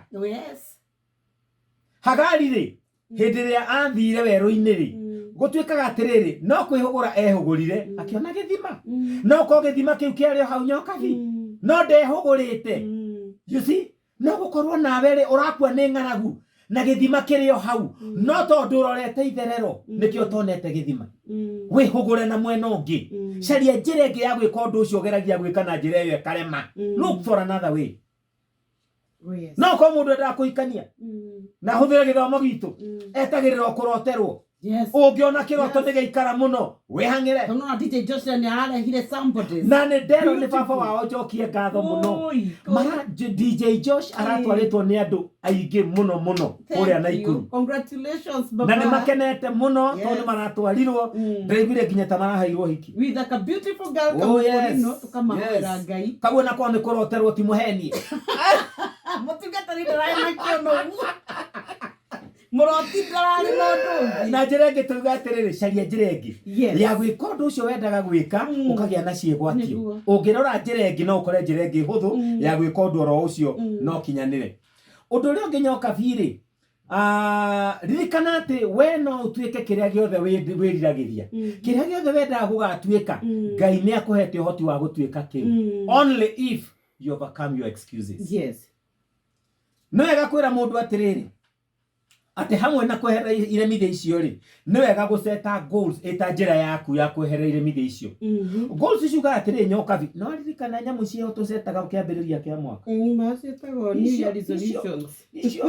Hagari rĩ, hĩndĩ ĩrĩa athire werũ-inĩ rĩ, gũtuĩkaga atĩrĩrĩ, no kwĩhũgũra ehũgũrire, akĩona gĩthima. No ko gĩthima kĩu kĩarĩ o hau nyokabi, no ndehũgũrĩte. You see, no gũkorwo nawe rĩ, ũrakua nĩ ng'aragu na gĩthima kĩrĩ o hau, no tondũ ũrorete itherero nĩkĩo ũtonete gĩthima. Wĩhũgũre na mwena ũngĩ, caria njĩra ĩngĩ ya gwĩka ũndũ ũcio ũgeragia gwĩka na njĩra ĩyo ĩkarema. Look for another way. No korwo mũndũ endaga kũhikania na ahũthĩre gĩthomo gitũ, etagĩrĩra o kũroterwo. Ũngĩona kĩroto nĩ gĩikara mũno, wĩhang'ĩre. Tondũ na DJ Joshua nĩ ararehire somebody. Na nĩ nderwo nĩ baba wao njokie ngatho mũno. Oi, mara DJ Josh aratwarĩtwo nĩ andũ aingĩ mũno mũno thank kũrĩa you. Naikuru. Congratulations, baba. Na nĩ makenete mũno tondũ nĩ maratwarirwo. Ndĩraiguire nginya ta maraheirwo hiki. With like a beautiful girl. Oh, yes. Kamũkũrino tũkamahoera Ngai. Kaguo nako nĩ kũroterwo, ti mũheni. Mũtungatĩri ndararĩ na kĩono ũguo. Mũroti ndararĩ na ũndũ ũngĩ. Na njĩra ĩngĩ tuga atĩrĩrĩ, caria njĩra ĩngĩ ya gwĩka ũndũ ũcio wendaga gwĩka, ũkagĩa na ciĩgwatio. Ũngĩrora njĩra ĩngĩ no ũkore njĩra ĩngĩ hũthũ ya gwĩka ũndũ oro ũcio, no ũkinyanĩre. Ũndũ ũrĩa ũngĩ nyokabi rĩ, ririkana atĩ we no ũtuĩke kĩrĩa gĩothe wĩriragĩria, kĩrĩa gĩothe wendaga gũgatuĩka. Ngai nĩ akũhete ũhoti wa gũtuĩka kĩu, only if you overcome your excuses. Nĩ wega kwĩra mũndũ atĩrĩrĩ, atĩ hamwe na kweherera iremithia icio rĩ, nĩ wega gũseta goals ĩta njĩra yaku ya kweherera iremithia icio. Goals icio ugaga atĩrĩrĩ nyokabi, no ririkana nyamũ ciĩho tũcetaga kĩambĩrĩria kĩa mwaka. Maciĩtagwo New Year resolutions. Icio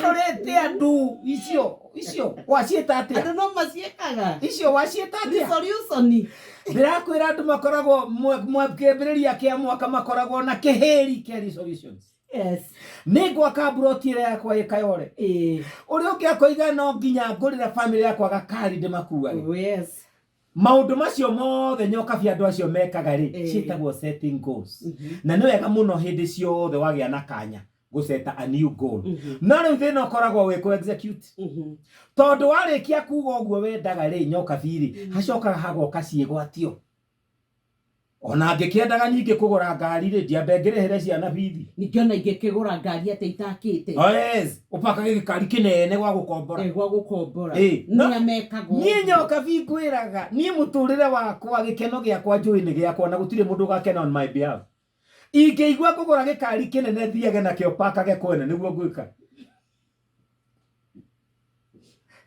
norete andũ icio waciĩta atĩa? Andũ no maciĩkaga. Icio waciĩta atĩa? Resolution. Ndĩrakwĩra andũ makoragwo kĩambĩrĩria kĩa mwaka makoragwo na kĩhĩri kĩa resolutions. Nĩ ngwaka mburoti ĩrĩa yakwa ĩkayore. Ũrĩa ũngĩ akoiga no nginya ngũrĩre famĩlĩ yakwa gakari ndĩmakuage. Maũndũ macio mothe nyokabi andũ acio mekaga rĩ, ciĩtagwo setting goals. Na nĩ wega mũno hĩndĩ ciothe wagĩa na kanya Gũceta a new goal. No rĩu thĩna ũkoragwo wĩ kũ execute. Tondũ warĩkia kuga ũguo wendaga rĩ, nyoka biri, hacokaga hagoka ciĩgwatio. Ona ngĩkĩendaga ningĩ kũgũra ngari rĩ, ndiambe ngĩrĩhĩre ciana bithi. Ningĩ ona ingĩkĩgũra ngari atĩa itakĩte? Oh, yes, ũpakage gĩkari kĩnene gwa gũkombora. Eh, gwa gũkombora. Eh, no- Nĩa mekaga Niĩ ũguo. nyoka bi ngwĩraga, niĩ mũtũrĩre wakwa, gĩkeno gĩakwa njũĩ nĩ gĩakwa na gũtirĩ mũndũ ũgakena on my behalf. Ingĩigua ngũgũra gĩkari kĩnene thiage nakĩo pakage kwene nĩguo ngwĩka.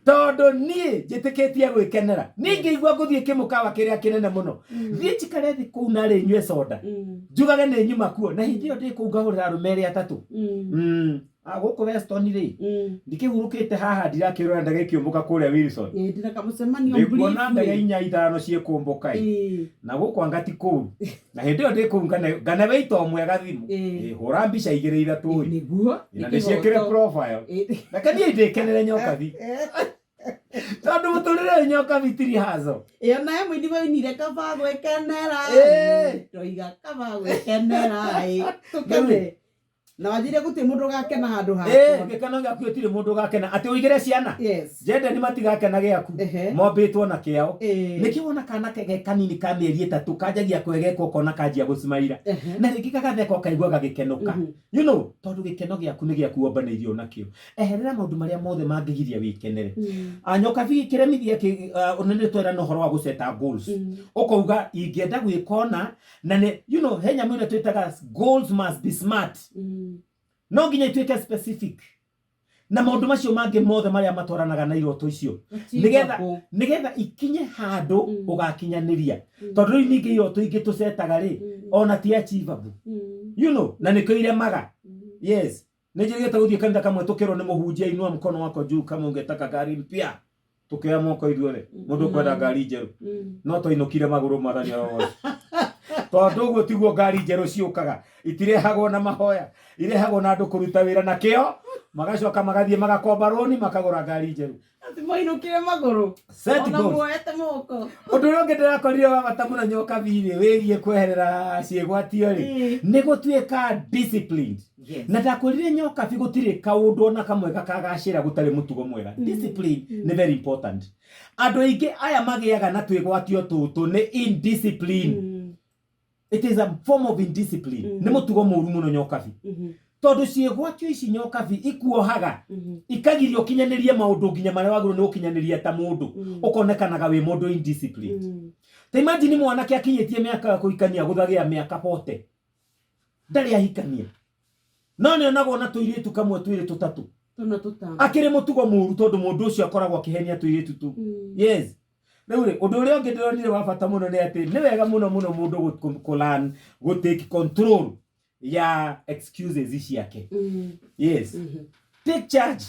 Tondũ niĩ njĩtĩkĩtie gwĩkenera. Niĩ ingĩigua ngũthiĩ kĩmũkawa kĩrĩa kĩnene mũno, thiĩ njikare thĩ kũu narĩ nyue soda, njugage nĩ nyuma kuo, na hĩndĩ ĩyo ndĩ kũu ngahũrĩra arũme erĩ atatũ. Ah, gũkũ Weston rĩ, ndikĩhurũkĩte haha ndirakĩrora ndege ikĩũmbũka kũrĩa Wilson. Ĩĩ, ndĩna kamũcemanio Ndĩkuona ndege briefly. inya ithano ciĩkũmbũka ĩ. Na gũkũ anga ti kũu. Na hĩndĩ ĩyo ndĩ kũu ngane ngane wĩita ũmwe gathimũ. Ĩ, hũra mbica igĩrĩ ithatũ ĩ. Nĩguo. Na ndĩciĩkĩre profile. Reke niĩ ndĩkenere nyokabi. Tondũ mũtũrĩre ũyũ nyokabi ti rehearsal. Ĩyo nayo mũini wainire kaba gwĩkenera. Ndoiga kaba gwĩkenera ĩ. Tũkene. Na wanjire gũtirĩ mũndũ ũgakena handũ Eh, hakwa. Gĩkeno gĩaku gũtirĩ mũndũ ũgakena atĩ ũigĩre ciana. Yes. Njende matigakena gĩaku. Mombĩtwo na kĩao. Nĩkĩo wona kana ke kanini ka mĩeri 3 kanjagia kwegeka ũkona kanjia gũcimaira. Na rĩngĩ gagatheka ũkaigua gagĩkenũka. Tondũ gĩkeno gĩaku nĩ gĩaku wombanĩirio nakĩo. Eherera maũndũ marĩa mothe mangĩgiria wĩkenere. Nyokabi kĩremithia kĩ nĩ twerana ũhoro wa gũceta goals. Ũkauga ingĩenda gwĩka ũna na nĩ he nyamũ ĩrĩa twĩtaga goals must be smart. No nginya ituĩke specific. Na maũndũ macio mangĩ mothe marĩa matwaranaga na iroto icio. Nĩgetha nĩgetha ikinye handũ ũgakinyanĩria. Tondũ rĩu ningĩ iroto ingĩ tũcetaga rĩ, ona ti achievable. Na nĩkĩo iremaga. Yes. Nĩ njĩrĩgĩte gũthiĩ kanitha kamwe tũkĩrwo nĩ mũhunjia, inua mkono wako juu kama ungetaka gari mpya. Tũkĩoya moko ithuothe, mũndũ ũkwenda ngari njerũ. No twainũkire magũrũ, mwathani arogocwo. Tondũ ũguo tiguo ngari njerũ ciũkaga. Itirehagwo na mahoya, irehagwo na andũ kũruta wĩra na kĩo, magacoka magathiĩ magakomba rũni makagũra ngari njerũ. Atĩ mwainũkire magũrũ. Set Ona goals. muoete moko. Ũndũ ũrĩa ũngĩ ndĩrakorire wa bata mũno nyokabi-rĩ, wĩgiĩ kweherera ciĩgwatio rĩ, nĩ gũtuĩka disciplined. Na ndakwĩrire nyokabi gũtirĩ kaũndũ ona kamwe gakagacĩra gũtarĩ mũtugo mwega. Discipline nĩ very important. Andũ aingĩ aya magĩaga na twĩgwatio tũtũ nĩ indiscipline. It is a form of indiscipline. Nĩ mũtugo mũru mũno nyokabi. Tondũ ciĩgwatio ici nyokabi ikuohaga, ikagiria ũkinyanĩrie maũndũ nginya marĩa wagĩrĩirwo nĩ gũkinyanĩria ta mũndũ. Ũkonekanaga wĩ mũndũ indisciplined. Ta imagine mwanake akinyĩtie mĩaka ya kũhikania gũthagĩa mĩaka 40. Ndarĩ ahikania. No nĩ onagwo na tũirĩtu kamwe twĩrĩ tũtatũ. Tũna tũtano. Akĩrĩ mũtugo mũru tondũ mũndũ ũcio akoragwo akĩhenia tũirĩtu tũu. Yes. Rĩu rĩ, ũndũ ũrĩa ũngĩ ndĩronire wa bata mũno nĩ atĩ nĩ wega mũno mũno mũndũ kũ learn gũ take control ya excuses ciake. Yes. Take charge.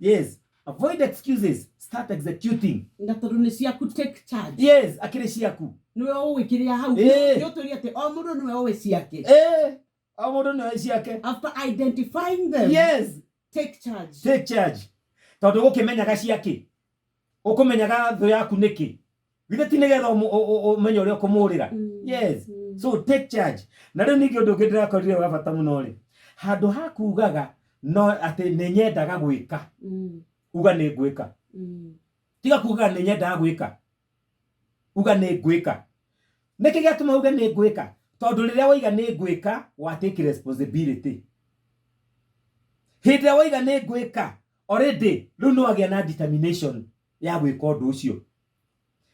Yes. Avoid excuses. Start executing. Na tondũ nĩ ciaku, take charge. Yes, akĩrĩ ciaku. Nĩwe ũĩ kĩrĩa hau. Nĩ ũtũrie atĩ o mũndũ nĩwe ũĩ ciake. O mũndũ nĩwe ũĩ ciake. After identifying them. Yes. Take charge. Take charge. Tondũ gũkĩmenyaga ciake. Ũkũmenyaga thũ yaku nĩkĩ? Githĩ ti nĩgetha ũmenye ũrĩa ũkũmũrĩra? Yes. So take charge. Na rĩu ningĩ ũndũ ũngĩ ndĩrakorire wa bata mũno rĩ, handũ ha kugaga no atĩ nĩ nyendaga gwĩka, uga nĩ ngwĩka. Tiga kugaga nĩ nyendaga gwĩka, uga nĩ ngwĩka. Nĩkĩ gĩatũma uge nĩ ngwĩka? Tondũ rĩrĩa waiga nĩ ngwĩka, wa take responsibility. Hĩndĩ ĩrĩa waiga nĩ ngwĩka, already rĩu nĩ wagĩa na determination ya gwĩka ũndũ ũcio.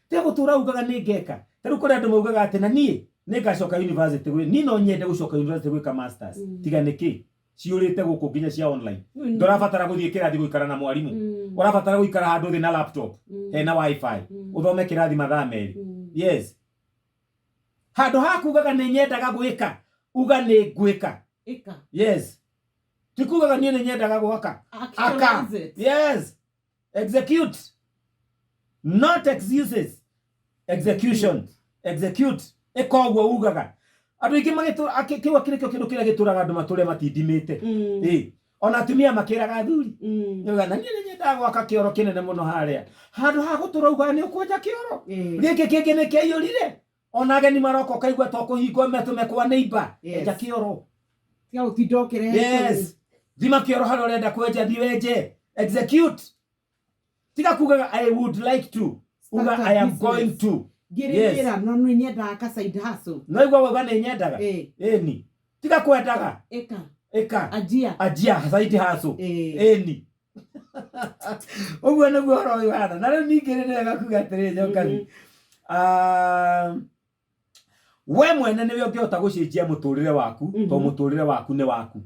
Tiga gũtũra ugaga nĩ ngeka. Ta rĩu kũrĩ andũ maugaga atĩ na niĩ nĩ ngacoka university gwĩ, niĩ no nyende gũcoka university gwĩka masters. Tiga nĩkĩ? Ciũrĩte gũkũ nginya cia online. Ndũrabatara gũthiĩ kĩrathi gũikara na mwarimũ. Ũrabatara gũikara handũ thĩ na laptop, hena wifi, ũthome kĩrathi mathaa merĩ. Yes. Handũ ha kugaga nĩ nyendaga gwĩka, uga nĩ ngwĩka. Ĩka. Yes. Ti kugaga niĩ nĩ nyendaga gwaka. Aka. Actualize it. Yes. Execute. Not excuses. Execution. Execute. Ĩka ũguo ugaga. Andũ aingĩ magĩtũra, kĩu akĩrĩ kĩo kĩndũ kĩrĩa gĩtũraga andũ matũre matindimĩte. Ona atumia makĩraga athuri. Nĩuga, na niĩ nĩ nyendaga gwaka kĩoro kĩnene mũno harĩa. Handũ ha gũtũra ugaga nĩ ũkwenja kĩoro. Gĩkĩ kĩngĩ nĩ kĩaiyũrire. Ona ageni maroka ũkaigua to kũhingwo metũme kwa neighbor. Yes. Enja kĩoro. Tiga gũtinda ũkĩrehe. Yes. Thima kĩoro harĩa ũrenda kwenja, thiĩ wenje. Execute. Tiga kugaga I would like to. Uga Start a I am business. going to. Ngĩrĩ Yes. wĩra no nĩ nyendaga ka side hustle. No igua wauga nĩ nyendaga. Ĩni. Tiga kwendaga. Ĩka. Ĩka. Anjia. Anjia side hustle. Ĩni. Ũguo nĩguo ũhoro ũyũ ũhana. Na rĩu ningĩ nĩ wega kuga atĩrĩrĩ Nyokabi. Ah, we mwene nĩwe ũngĩhota gũcenjia mũtũrĩre waku tondũ mũtũrĩre waku nĩ waku.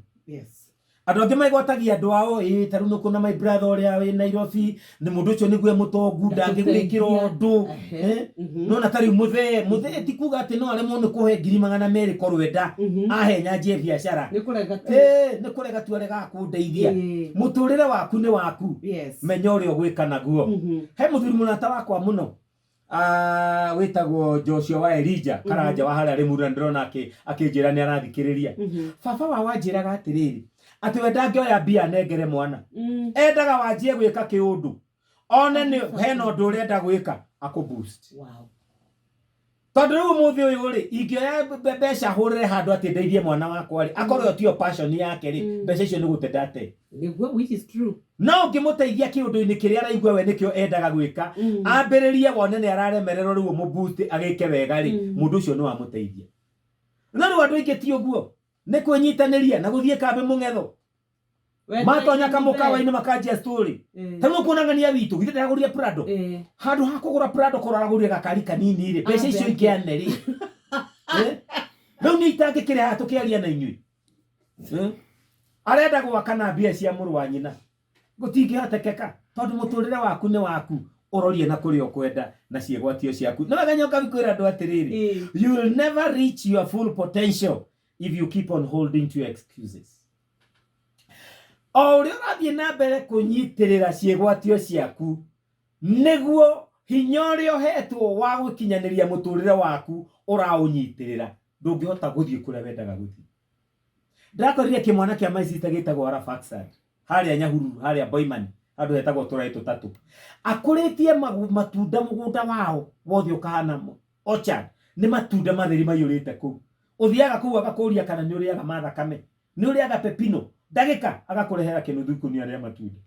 Andũ angĩ maigwatagia andũ ao ĩ ta rĩu nĩũkuona my brother ũrĩa wĩ Nairobi nĩ mũndũ ũcio nĩguo e mũtongu ndangĩgwĩkĩra ũndũ. Nona ta rĩu mũthee mũthee ti kuga atĩ no aremwo nĩ kũhe 200,000 korwo enda ahe nyanjie biacara. Nĩ kũrega tu. Nĩ kũrega tu aregaga kũndeithia. Mũtũrĩre waku nĩ waku. Menya ũrĩa ũgwĩka naguo. He mũthuri mũrata wakwa mũno wĩtagwo Joshua wa Elijah Karanja wa harĩa Limuru na ndĩrona akĩnjĩra nĩ arathikĩrĩria. Baba wao anjĩraga atĩrĩrĩ atĩ we ndangĩoya mbia anengere mwana. Endaga wanjie gwĩka kĩũndũ one nĩ hena ũndũ ũrenda gwĩka akũ boost. Tondũ rĩu ũmũthĩ ũyũ rĩ ingĩoya mbeca hũrĩre handũ atĩ ndeithie mwana wakwa rĩ akorwo ĩyo tiyo passion yake rĩ mbeca icio nĩ gũte ndate. Nĩguo, which is true. No ũngĩmũteithia kĩũndũ-inĩ kĩrĩa araigua we nĩkĩo endaga gwĩka ambĩrĩrie wone nĩ araremererwo rĩu ũmũ-boost agĩke wega rĩ mũndũ ũcio nĩ wamũteithia. No rĩu andũ aingĩ ti ũguo nĩ kwĩnyitanĩria na gũthiĩ kambĩ mũng'etho. Matonya kamũkawa-inĩ makanjia story. Ta rĩu ũkuona ng'ania witũ githĩ ndĩragũrire Prado. Handũ ha kũgũra Prado korwo aragũrire gakari kanini rĩ mbeca icio ingĩane rĩ. Rĩu niĩ itangĩkĩrĩ haha tũkĩaria na inyuĩ. Arenda gwaka na mbia cia mũrũ wa nyina. Gũtingĩhotekeka tondũ mũtũrĩre waku nĩ waku ũrorie na kũrĩa ũkwenda na ciĩgwatio ciaku. Nĩ wega Nyokabi kwĩra andũ atĩrĩrĩ, you will never reach your full potential if you keep on holding to your excuses. O ũrĩa ũrathiĩ na mbere kũnyitĩrĩra ciĩgwatio ciaku nĩguo hinya ũrĩa ũhetwo wa gũkinyanĩria mũtũrĩre waku ũraũnyitĩrĩra, ndũngĩhota gũthiĩ kũrĩa wendaga gũthiĩ. Ndĩrakorire kĩmwana kĩa my sister gĩtagwo Arafaksad harĩa Nyahururu, harĩa Boimani, handũ hetagwo tũraĩ tũtatũ. Akũrĩtie matunda mũgũnda wao wothe ũkahana orchard, nĩ matunda matheri maiyũrĩte kũu. Ũthiaga kũu agakũria kana nĩ ũrĩaga ma thakame, nĩ ũrĩaga pepino, ndagĩka agakũrehera kĩnuthu ikũnia rĩa matunda.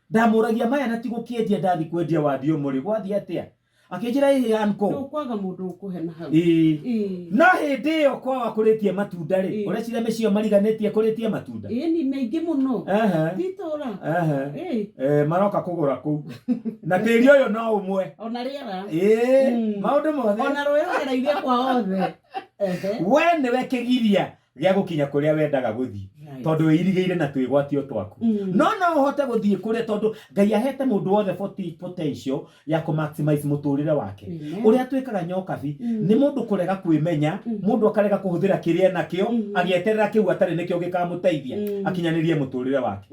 Ndamũragia maya na ti gũkĩendia ndathi kwendia wathiĩ ũmũrĩ gwathiĩ atĩa? Akĩnjĩra ĩhĩ uncle. Ndũkwaga mũndũ ũkũhe na hau. No hĩndĩ ĩyo kwao akũrĩtie matunda rĩ, ũreciria mĩciĩ ĩyo mariganĩtie ĩkũrĩtie matunda? Ĩĩ ni maingĩ mũno. Ti itũra. Maroka kũgũra kũu. Na tĩri ũyũ no ũmwe. Ona rĩera. Maũndũ mothe. Ona rũĩ rũgereire kwa othe. We nĩwe kĩgiria gĩa gũkinya kũrĩa wendaga gũthiĩ. Tondũ wĩirigĩire na twĩgwatio twaku. No no ũhote gũthiĩ kũrĩa tondũ Ngai ahete mũndũ wothe potential ya kũ maximize mũtũrĩre wake. Ũrĩa twĩkaga Nyokabi nĩ mũndũ kũrega kwĩmenya, mũndũ akarega kũhũthĩra kĩrĩa enakĩo, agĩeterera kĩu atarĩ nĩkĩo gĩkamũteithia akinyanĩrie mũtũrĩre wake.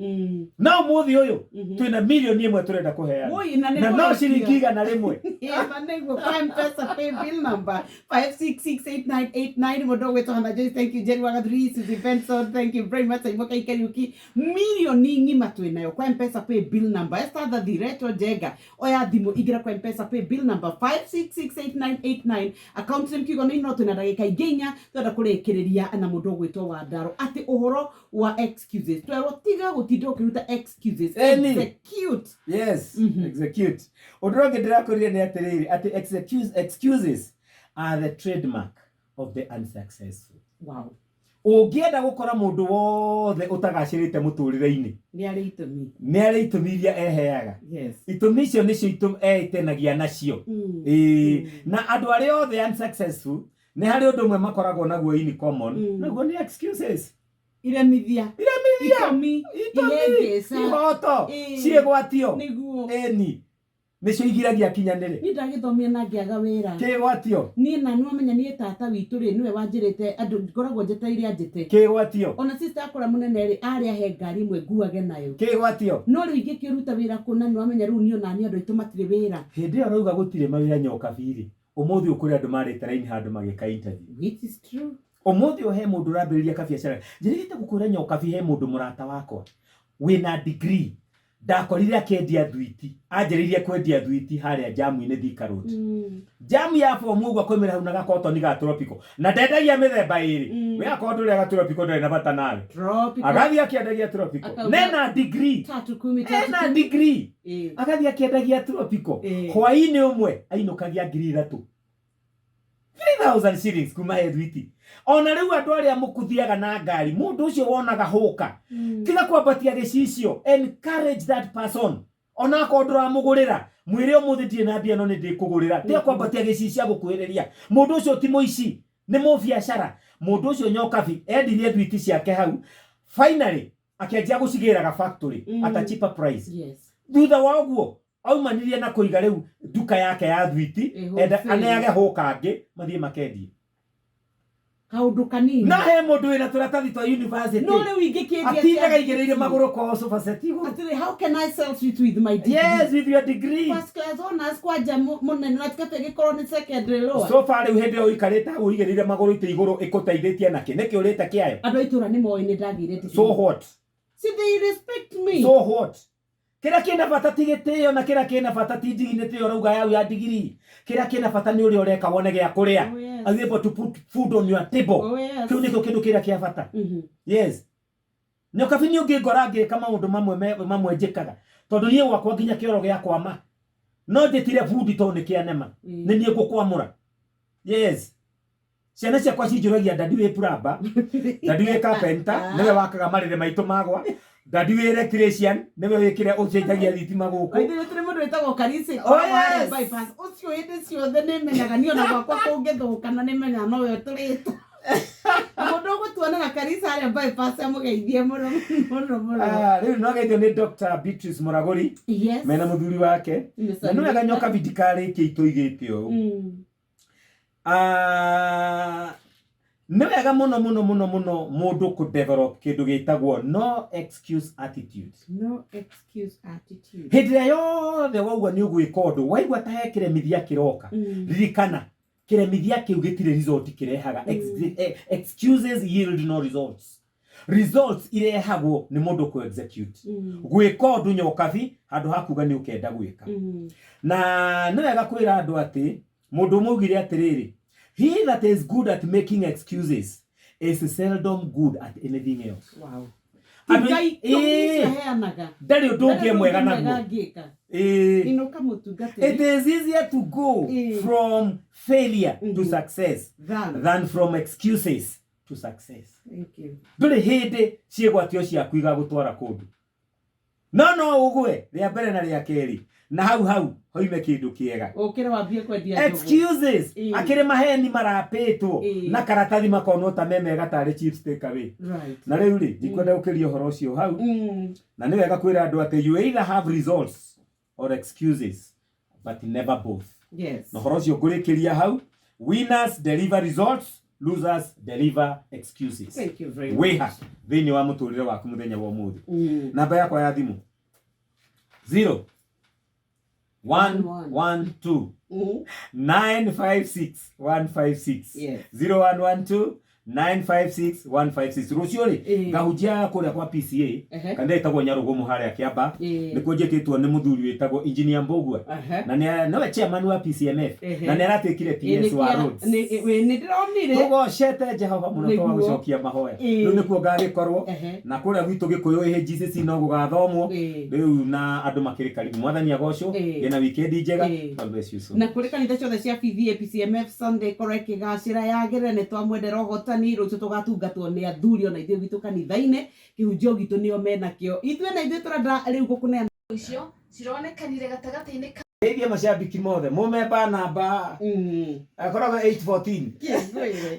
No ũmũthĩ ũyũ twĩna 1,000,000 tũrenda kũheana. Na no ciringi 100. Ĩma nĩguo kwa M-Pesa pay bill number 5668989 mũndũ ũgwĩtwo Hannah Joyce, thank you Jerry Wagathuri, Suzy Benson, thank you very much Saimo Kaikariuki. Milioni ng'ima twĩnayo kwa M-Pesa pay bill number. Esther Thathi, Rachel Njenga, oya thimũ ingĩra kwa M-Pesa pay bill number 5668989 account name kiugo nĩ ino twĩna ndagĩka ingĩ inya twenda kũrĩkĩrĩria na mũndũ ũgwĩtwo Wandaro atĩ ũhoro wa excuses twerwo tiga gũtinda ũkĩruta excuses. Execute. Yes, execute. Ũndũ ũrĩa ũngĩ ndĩrakũrire nĩ atĩrĩrĩ atĩ excuses are the trademark of the unsuccessful. Ũngĩenda gũkora mũndũ wothe ũtagacĩrĩte mũtũrĩre-inĩ Nĩ arĩ itũmi. Nĩ arĩ itũmi iria eheaga. Itũmi icio nĩcio eĩtenagia nacio. Na andũ arĩa othe unsuccessful nĩ harĩ ũndũ ũmwe makoragwo naguo in common, naguo nĩ excuses. Iremithia. Iremithia. Itũmi. Itũmi. Ihĩngĩca. Ihoto. Ciĩgwatio. Nĩguo. Ĩni. Nĩcio igiragia kinyanĩre. Niĩ ndagĩthomire na ngĩaga wĩra. Kĩgwatio. Niĩ na nĩwamenya niĩ tata witũ rĩ nĩwe wanjĩrĩte andũ ngoragwo njetereire anjĩte. Kĩgwatio. Ona sister akũra mũnene rĩ arĩ ahe ngari ĩmwe nguage nayo. Kĩgwatio. No rĩu ingĩkĩruta wĩra kũna nĩwamenya rĩu niĩ ona niĩ andũ aitũ matirĩ wĩra. Hĩndĩ ĩyo ũrauga gũtirĩ mawĩra Nyokabi rĩ, ũmũthĩ ũyũ kũrĩ andũ marĩte raini handũ magĩka interview. Which is true. Ũmũthĩ ũyũ he mũndũ ũrambĩrĩria kabiacara. Njĩrĩgĩte gũkwĩra Nyokabi he mũndũ mũrata wakwa wĩna degree. Ndakorire akĩendia thwiti, anjĩrĩirie kwendia thwiti harĩa jamu-inĩ Thika Road. Jamu ya bomu ũguo akoimĩra hau na gakotoni ga tropical na ndendagia mĩthemba ĩrĩ. We akorwo ndũrĩaga tropical ndũrĩ na bata nawe. Tropical. Agathiĩ akĩendagia tropical. Akauga- Nena degree. Tatu kumi, tatu Ena kumi. degree. Eh. Agathiĩ akĩendagia tropical. Eh. Hwaĩ-inĩ ũmwe ainũkagia 3,000. 3,000 shillings kuma he thwiti. Ona rĩu andũ arĩa mũkuthiaga na ngari, mũndũ ũcio wonaga hũka, tiga kwambatia gĩcicio, encourage that person. Ona akorwo ndũramũgũrĩra, mwĩre ũmũthĩ ndirĩ na mbia no nĩ ndĩkũgũrĩra. Tiga kwambatia gĩcicio agũkuhĩrĩria. Mũndũ ũcio ti mũici, nĩ mũbiacara. Mũndũ ũcio Nyokabi endirie thwiti ciake hau. Finally akĩanjia gũcigĩraga factory at a cheaper price. Yes. Thutha wa ũguo aumanirie na kũiga rĩu nduka yake ya thwiti, Ĩ, wholesale. enda aneage hũka angĩ mathiĩ makendie. Kaũndũ kanini. Na he mũndũ wĩna tũratathi twa university No rĩu ingĩkĩendia atindaga cia igĩrĩire thwiti. magũrũ kwao sofa set igũrũ. Atĩrĩ, how can I sell sweet with my degree? Yes, with your degree. First class honors kwanja mũnene na tikate gĩkorwo nĩ secondary lower. So far rĩu hĩndĩ ĩyo ũikarĩte hau ũigĩrĩire magũrũ itĩ igũrũ ĩkũteithĩtie nakĩ? Nĩkĩ ũrĩte kĩayo? Andũ a itũra nĩ moĩ nĩ ndagĩire degree. So what? See, they respect me. So what? Kĩrĩa kĩna bata ti gĩtĩo na kĩrĩa kĩna bata ti ndigi nĩ tĩo ũrauga yau ya ndigiri. Kĩrĩa kĩna bata nĩ ũrĩa ũreka wone gĩa kũrĩa. Oh, yes. Are you able to put food on your table? Oh, yes. Kĩu nĩkĩo kĩndũ kĩrĩa kĩa bata. Yes. Nyokabi nĩ ũngĩngora ngĩka maũndũ mamwe mamwe njĩkaga. Tondũ niĩ gwakwa nginya kĩoro gĩakwama. No njĩtire bundi tondũ nĩ kĩanema. Nĩ niĩ ngũkwamũra. Yes. Ciana ciakwa cinjũragia dadi wĩ plumber, dadi wĩ carpenter, nĩwe wakaga marĩrĩ maitũ magwa, dadi wĩ electrician, nĩwe wĩkĩre ũcenjagia thitima gũkũ. Ithuĩ tũrĩ mũndũ wĩtagwo Karisi Oh, yes. bypass ũcio hĩndĩ ciothe nĩ menyaga niĩ ona gwakwa kũngĩthũka na nĩ menyaga nowe ũtũrĩte. Mũndũ ũgũtuonera Karisi harĩa bypass amũgeithie mũno mũno mũno. Ah, rĩu no geithio nĩ Dr. Beatrice Mũragũri Yes. mena mũthuri wake. Na nĩ wega Nyokabi ndikarĩkie itũigĩte ũũ. Ah, nĩ wega mũno mũno mũno mũno mũndũ kũ develop kĩndũ gĩtagwo no excuse attitude. No excuse attitude. Hĩndĩ ĩrĩa yothe waigua nĩ ũgwĩka ũndũ, waigua ta he kĩremithia kĩroka, ririkana kĩremithia kĩu gĩtirĩ result kĩrehaga. Excuses yield no results. Results irehagwo nĩ mũndũ kũ execute. Gwĩka ũndũ Nyokabi handũ ha kuga nĩ ũkenda gwĩka. Na nĩ wega kwĩra andũ atĩ mũndũ ũmwe augire atĩrĩrĩ, he that is good at making excuses is seldom good at anything else. Wow. Andũ- Ngai Ĩĩ. ũcio aheanaga. Ndarĩ ũndũ ũngĩ mwega naguo. Angĩka. Ĩĩ. Inũka mũtungatĩri. It is easier to go from failure to success Than. than from excuses to success. Thank you. Ndũrĩ hĩndĩ ciĩgwatio ciaku igagũtwara kũndũ. No no ũgwe rĩa mbere na rĩa kerĩ na hau hau hoime kĩndũ kĩega. Ũkĩre wambie kwendia njũgũ. Excuses Ĩĩ. akĩrĩ maheni marapĩtwo Ĩĩ. na karatathi makonwo ta me mega tarĩ chips take away. Right. Na rĩu rĩ ndikwenda gũkĩria ũhoro ũcio hau. Na nĩ wega kwĩra andũ atĩ you either have results or excuses but never both. Yes. Na ũhoro ũcio ngũrĩkĩria hau, winners deliver results, losers deliver excuses. Thank you very much. Wĩha thĩinĩ wa mũtũrĩre waku mũthenya wa ũmũthĩ. Namba yakwa ya thimũ 0 1 1 2 956 156. Yes. 0112 956 156. Rũciũ rĩ ngahunjia kũrĩa kwa PCA kanitha ĩtagwo Nyarũgũmũ harĩa Kĩamba. Nĩkuo njĩtĩtwo nĩ mũthuri wĩtagwo Engineer Mbũgua na nĩwe chairman wa PCMF na nĩ aratuĩkire PS wa roads. Nĩ ndĩronire. Tũgocete Jehova mũno Nĩguo. twa gũcokia mahoya. Rĩu nĩkuo ngagĩkorwo na kũrĩa gwitũ Gĩkũyũ AGCC no gũgathomwo rĩu na andũ makĩrĩ karibu. Mwathani agocwo. Ngĩna weekend njega. God bless you so Na much. kũrĩ kanitha ciothe cia PVA PCMF Sunday korwo ĩkĩgacĩra yagĩrĩre nĩ twamwendera ũhotani rũciũ tũgatungatwo nĩ athuri ona ithuĩ gwitũ kanitha-inĩ kĩhunjio gitũ nĩo menakĩo ithuĩ na ithuĩ tũrenda rĩu gũkũneana icio cironekanire gatagatĩ-inĩ ka Geithie macambiki mothe mũmemba namba akoragwo 814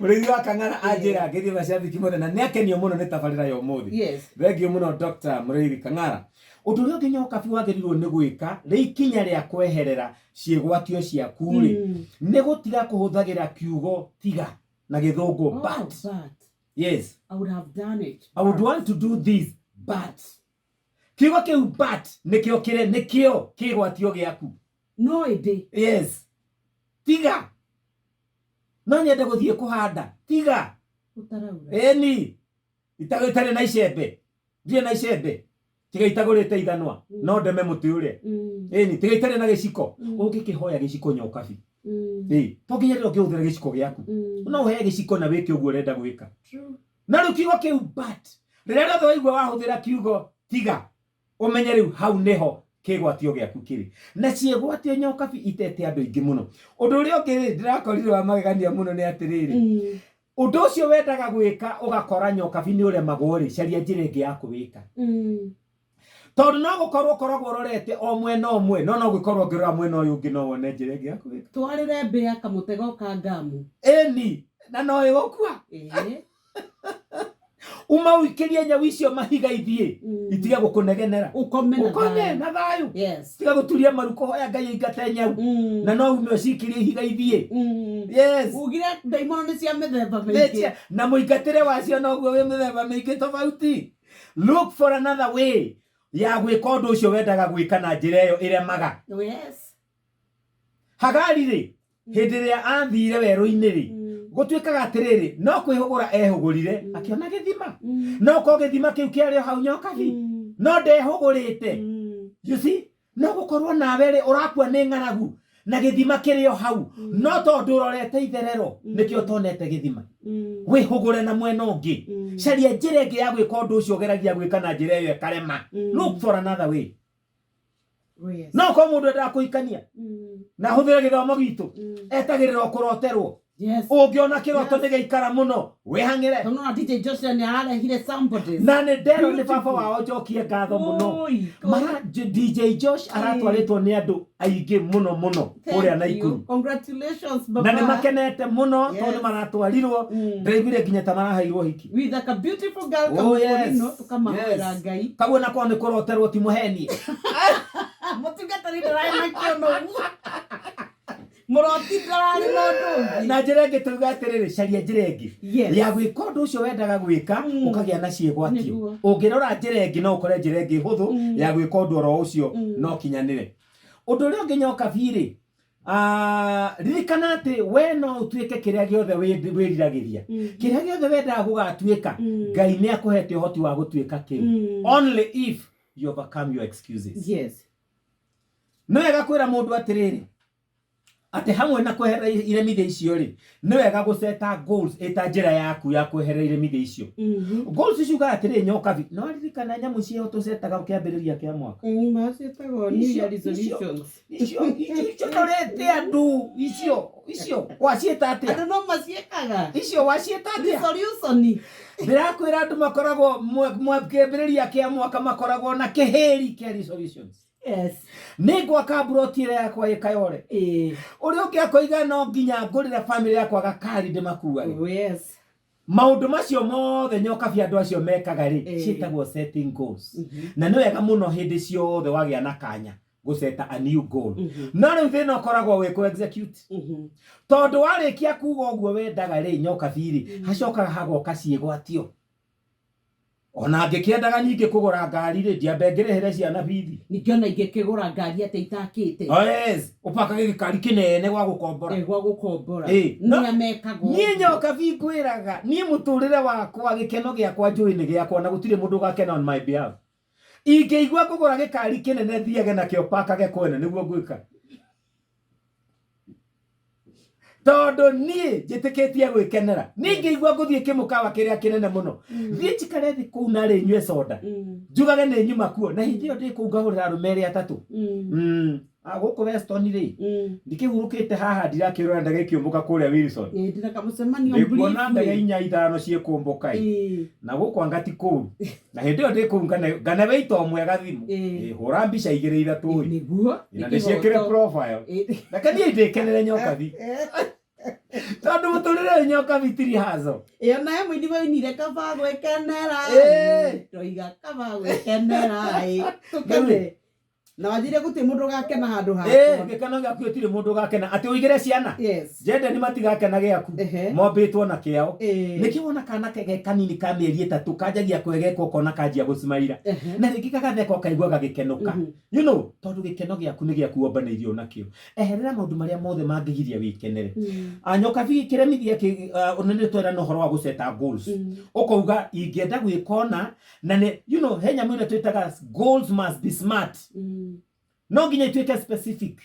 mũrĩithi wa Kang'ara anjĩra ngeithie macambiki mothe na nĩakenio mũno nĩ tabarĩra ya ũmũthĩ. Yes. Thengiũ mũno Dr. Mũrĩithi Kang'ara. Ũndũ ũrĩa ũngĩ Nyokabi wagĩrĩirwo nĩ gwĩka rĩ ikinya rĩa kweherera ciĩgwatio ciaku rĩ nĩ gũtiga kũhũthagĩra kiugo tiga na gĩthũngũ Oh, but. but Yes. I would have done it. I would want to do this but. Kiugo kĩu but nĩkĩo kĩre nĩkĩo kĩgwatio gĩaku. No ĩndĩ. Yes. Tiga. No nyende gũthiĩ kũhanda. Tiga. Ũtaraura. Ĩni. Itarĩ na icembe. Ndirĩ na icembe. Tiga itagũrĩte ithanwa, no ndeme mũtĩ ũrĩa. Ĩni, tiga itarĩ na gĩciko. Ũngĩkĩhoya gĩciko nyokabi. Ĩ, to nginya rĩrĩa ũngĩhũthĩra gĩciko gĩaku. No ũheo gĩciko na wĩke ũguo ũrenda gwĩka. Na rĩu kiugo kĩu but, rĩrĩa rĩothe waigua wahũthĩra kiugo tiga, ũmenye rĩu hau nĩho kĩgwatio gĩaku kĩrĩ. Na ciĩgwatio nyokabi itete andũ aingĩ mũno. Ũndũ ũrĩa ũngĩ rĩ, ndĩrakorire wa magegania mũno nĩ atĩrĩrĩ, ũndũ ũcio wendaga gwĩka ũgakora nyokabi nĩ ũremagwo rĩ, caria njĩra ĩngĩ ya kũwĩka. Tondũ no gũkorwo ũkoragwo ũrorete o mwena ũmwe, no no gũkorwo ũngĩrora mwena ũyũ ũngĩ no wone njĩra ĩngĩ ya kũwĩka. Twarĩre mbĩa kamũtego ka ngamu. Ĩni, na no ĩgũkua. Uma ũikĩrie nyau icio mahiga ithiĩ, itige gũkũnegenera. Ũkome na Ũkome thayũ. na thayũ. Yes. Tiga gũturia maru kũhoya Ngai aingate nyau. Na no ume ũciikĩrie ihiga ithiĩ. Yes. Ugire ndaimono nĩ cia mĩthemba mĩingĩ. Na mũingatĩre wacio noguo wĩ mĩthemba mĩingĩ tofauti. Look for another way ya gwĩka ũndũ ũcio wendaga gwĩka na njĩra ĩyo ĩremaga. Yes. Hagari rĩ, hĩndĩ ĩrĩa athire werũ-inĩ rĩ, gũtuĩkaga atĩrĩrĩ, no kwĩhũgũra ehũgũrire, akĩona gĩthima. No ko gĩthima kĩu kĩarĩ o hau nyokabi, no ndehũgũrĩte. You see? No gũkorwo nawe rĩ, ũrakua nĩ ng'aragu na gĩthima kĩrĩ o hau, no tondũ ũrorete itherero, nĩkĩo ũtonete gĩthima. Wĩhũgũre na mwena ũngĩ. Caria njĩra ĩngĩ ya gwĩka ũndũ ũcio ũgeragia gwĩka na njĩra ĩyo ĩkarema. Look for another way. Yes. No korwo mũndũ endaga kũhikania na ahũthĩre gĩthomo gitũ, etagĩrĩra o kũroterwo. Yes. Ũngĩona kĩroto nĩ gĩaikara mũno, wĩhang'ĩre. Tondũ na DJ Joshua nĩ ararehire somebody. Na nĩ nderwo nĩ baba wao njokie ngatho mũno. Oi, Mara DJ Josh aratwarĩtwo nĩ andũ aingĩ mũno mũno kũrĩa Naikuru. Congratulations baba. Na nĩ makenete mũno tondũ nĩ maratwarirwo. Ndĩraiguire nginya ta maraheirwo hiki. With like a beautiful girl Oh, yes. kamũkũrino tũkamahoera Yes. Ngai. Kaguo nako nĩ kũroterwo ti mũheni. Mũtungatĩri ndararĩ na kĩono ũguo. Mũroti ndararĩ na ũndũ ũngĩ. Na njĩra ĩngĩ tuga atĩrĩrĩ, caria njĩra ĩngĩ Yes. ya gwĩka ũndũ ũcio wendaga gwĩka, ũkagĩa na ciĩgwatio. Nĩguo. Ũngĩrora njĩra ĩngĩ no ũkore njĩra ĩngĩ hũthũ ya gwĩka ũndũ oro ũcio no ũkinyanĩre. Ũndũ ũrĩa ũngĩ nyoka birĩ, ririkana atĩ we no ũtuĩke kĩrĩa gĩothe wĩriragĩria. Kĩrĩa gĩothe wendaga gũgatuĩka, Ngai nĩ akũhete ũhoti wa gũtuĩka kĩu. Only if you overcome your excuses. Yes. Nĩ wega kwĩra mũndũ atĩrĩrĩ, atĩ hamwe na kweherera iremithia icio rĩ, nĩ wega gũceta goals ĩta njĩra yaku ya kweherera iremithia icio. Goals icio ugaga atĩrĩrĩ nyokabi, no ririkana nyamũ ciĩho tũcetaga kĩambĩrĩria kĩa mwaka. Maciĩtagwo New Year resolutions. Icio icio norete andũ icio icio waciĩta atĩa? Andũ no maciĩkaga. Icio waciĩta atĩa? Resolution. Ndĩrakwĩra andũ makoragwo kĩambĩrĩria kĩa mwaka makoragwo na kĩhĩri kĩa resolutions. Yes. Nĩ ngwaka mburoti ĩrĩa yakwa ĩ Kayole. Ũrĩa ũngĩ akoiga no nginya ngũrĩre family yakwa gakari ndĩmakuage. Yes. Maũndũ macio mothe nyokabi andũ acio mekaga rĩ, ciĩtagwo setting goals. Na nĩ wega mũno hĩndĩ ciothe wagĩa na kanya gũceta a new goal. No rĩu thĩna ũkoragwo wĩ kũ execute. Tondũ warĩkia kuga ũguo wendaga rĩ, nyokabi rĩ, hacokaga hagoka ciĩgwatio. Ona ngĩkĩendaga ningĩ kũgũra ngari rĩ, ndiambe ngĩrĩhĩre ciana bithi. Ningĩ ona ingĩkĩgũra ngari atĩa itakĩte. Oh yes, ũpakage gĩkari kĩnene gwa gũkombora. Gwa gũkombora. No Nĩa mekaga ũguo. Niĩ nyoka bi ngwĩraga, niĩ mũtũrĩre wakwa, gĩkeno gĩakwa njũĩ nĩ gĩakwa na gũtirĩ mũndũ ũgakena on my behalf. Ingĩigua ngũgũra gĩkari kĩnene thiage nakĩo pakage kwene nĩguo ngwĩka. Tondũ niĩ njĩtĩkĩtie gwĩkenera. Niĩ ngĩigua ngũthiĩ kĩmũkawa kĩrĩa kĩnene mũno. Thiĩ njikare thĩ kũu narĩ nyue soda. Njugage nĩ nyuma kuo. Na hĩndĩ ĩyo ndĩ kũu ngahũrĩra arũme erĩ atatũ. Gũkũ Weston rĩ, ndikĩhurũkĩte haha ndirakĩrora ndege ikĩũmbũka kũrĩa Wilson. Ndĩna kamũcemanio Ndĩkuona ndege briefly. inya ithano ciĩkũmbũka ĩ. Na gũkũ anga ti kũu. Na hĩndĩ ĩyo ndĩ kũu ngane wĩita ũmwe gathimũ. Hũra mbica igĩrĩ ithatũ ĩ. Nĩguo. Na ndĩciĩkĩre profile. Reke niĩ ndĩkenere nyokabi. Tondũ mũtũrĩre ũyũ nyokabi ti rehearsal. Ĩyo nayo mũini wainire kaba gwĩkenera. Ndoiga kaba gwĩkenera. Tũkene. Na wanjire gũtirĩ mũndũ ũgakena handũ Ĩĩ, hakwa. gĩkeno gĩaku gũtirĩ mũndũ ũgakena atĩ ũigĩre ciana Yes. njende nĩ matigakena gĩaku Ehe. mombĩtwo na kĩao. Ĩĩ. Nĩkĩo wona kana ke kanini ka mĩeri 3 kanjagia kwegeka ũkona kanjia gũcimaira. Ehe. Na rĩngĩ gagatheka ũkaigua gagĩkenũka. You know, tondũ gĩkeno gĩaku nĩ gĩaku wombanĩirio nakĩo. Eherera maũndũ marĩa mothe mangĩgiria wĩkenere. Nyokabi kĩremithia nĩ twerana ũhoro wa gũceta goals. Ũkauga ingĩenda gwĩka ũna na nĩ you know he nyamũ ĩrĩa twĩtaga goals must be smart. No nginya ituĩke specific.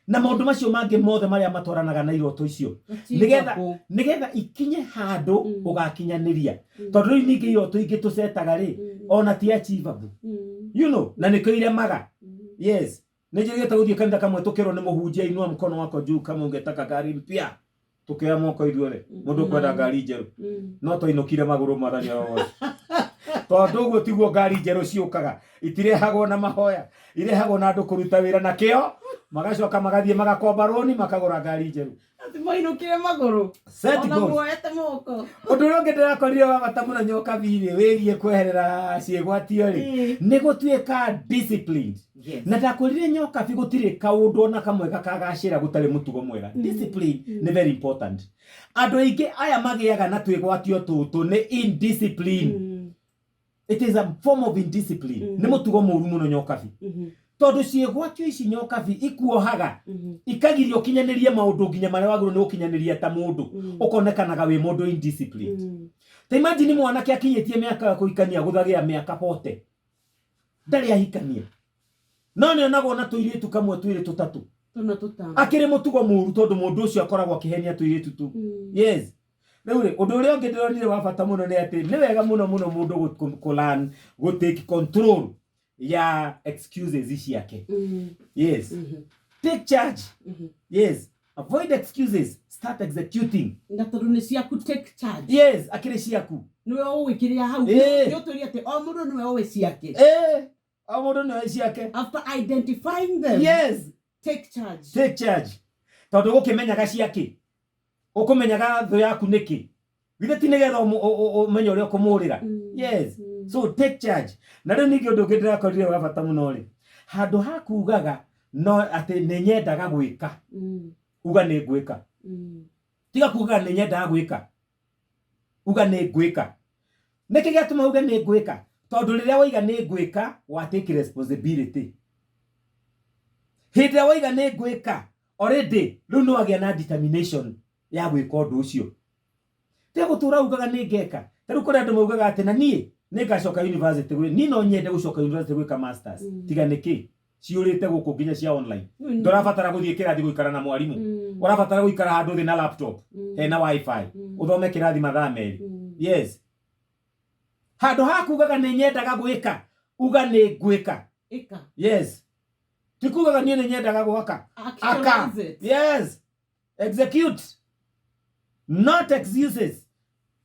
Na maũndũ macio mangĩ mothe marĩa matwaranaga na iroto icio. Nĩgetha nĩgetha ikinye handũ ũgakinyanĩria. Tondũ rĩu ningĩ iroto ingĩ tũcetaga rĩ ona ti achievable. You know, na nĩkĩo iremaga. Yes. Nĩ njĩrĩgĩte gũthiĩ kanitha kamwe tũkĩrwo nĩ mũhunjia inua mkono wako juu kama ungetaka gari mpya. Tukioya moko ithuothe mũndũ ũkwenda ngari njerũ no twainũkire magũrũ mwathani arogocwo. Tondũ ũguo tiguo ngari njerũ ciũkaga, itirehagwo na mahoya, irehagwo na andũ kũruta wĩra na kĩo, magacoka magathiĩ magakomba rũni makagũra ngari njerũ. Atĩ mainũkire magũrũ. Set Ona goals. muoete moko. Ũndũ ũrĩa ũngĩ ndĩrakorire wa bata mũno nyokabi-rĩ wĩgiĩ kweherera ciĩgwatio rĩ nĩ gũtuĩka disciplined. Yes. Na ndakwĩrire nyokabi gũtirĩ kaũndũ ona kamwe gakagacĩra gũtarĩ mũtugo mwega. Discipline nĩ very important. Andũ aingĩ aya magĩaga na twĩgwatio tũtũ nĩ indiscipline. It is a form of indiscipline. Nĩ mũtugo mũru mũno nyokabi. Tondũ ciĩgwatio ici nyokabi ikuohaga ikagiria ũkinyanĩrie maũndũ nginya marĩa wagĩrĩirwo nĩ gũkinyanĩria ta mũndũ ũkonekanaga wĩ mũndũ indisciplined. Ta imagine mwanake akinyĩtie mĩaka ya kũhikania gũthagĩa mĩaka 40 ndarĩ ahikania no nĩ onagwo na tũirĩtu kamwe twĩrĩ tũtatũ Tũna tũtano. akĩrĩ mũtugo mũru tondũ mũndũ ũcio akoragwo akĩhenia tũirĩtu tũu. Yes. Rĩu rĩ ũndũ ũrĩa ũngĩ ndĩronire wa bata mũno nĩ atĩ nĩ wega mũno mũno mũndũ kũ learn gũ take control ya excuses ciake. Yes. Take charge. Yes. Avoid excuses. Start executing. Na tondũ nĩ ciaku take charge. Yes, akĩrĩ ciaku. Nĩwe ũĩ kĩrĩa hau. Ĩĩ. Nĩ ũtwĩrire atĩ o mũndũ nĩwe ũĩ ciake. O mũndũ nĩwe ciake. After identifying them, Yes. take charge. Take charge. Tondũ ũgũkĩmenyaga ciakĩ. Ũkũmenyaga thũ yaku nĩkĩ. Githĩ ti nĩgetha ũmenye ũrĩa ũkũmũrĩra. Yes. So take charge. Na rĩu ningĩ ũndũ ũngĩ ndĩrakorire wa bata mũno rĩ. Handũ ha kugaga no atĩ nĩ nyendaga gwĩka. Uga nĩ ngwĩka. Tiga kugaga nĩ nyendaga gwĩka. Uga nĩ ngwĩka. Nĩkĩ gĩatũma uge nĩ ngwĩka? Tondũ rĩrĩa waiga nĩ ngwĩka, wa take responsibility. Hĩndĩ ĩrĩa waiga nĩ ngwĩka, already rĩu nĩ wagĩa na determination ya gwĩka ũndũ ũcio. Tiga gũtũra ugaga nĩ ngeka. Ta rĩu kũrĩ andũ maugaga atĩ na niĩ nĩ ngacoka university niĩ no nyende gũcoka university gwĩka masters. Tiga nĩkĩ? Ciũrĩte gũkũ nginya cia online. Ndũrabatara gũthiĩ kĩrathi gũikara na mwarimũ. Ũrabatara gũikara handũ thĩ na laptop hena wifi ũthome kĩrathi mathaa 2. Yes. Handũ ha kugaga nĩ nyendaga gwĩka, uga nĩ ngwĩka. Ĩka. Yes. Ti kugaga niĩ nĩ nyendaga gwaka. Aka. Actualize it. Yes. Execute. Not excuses.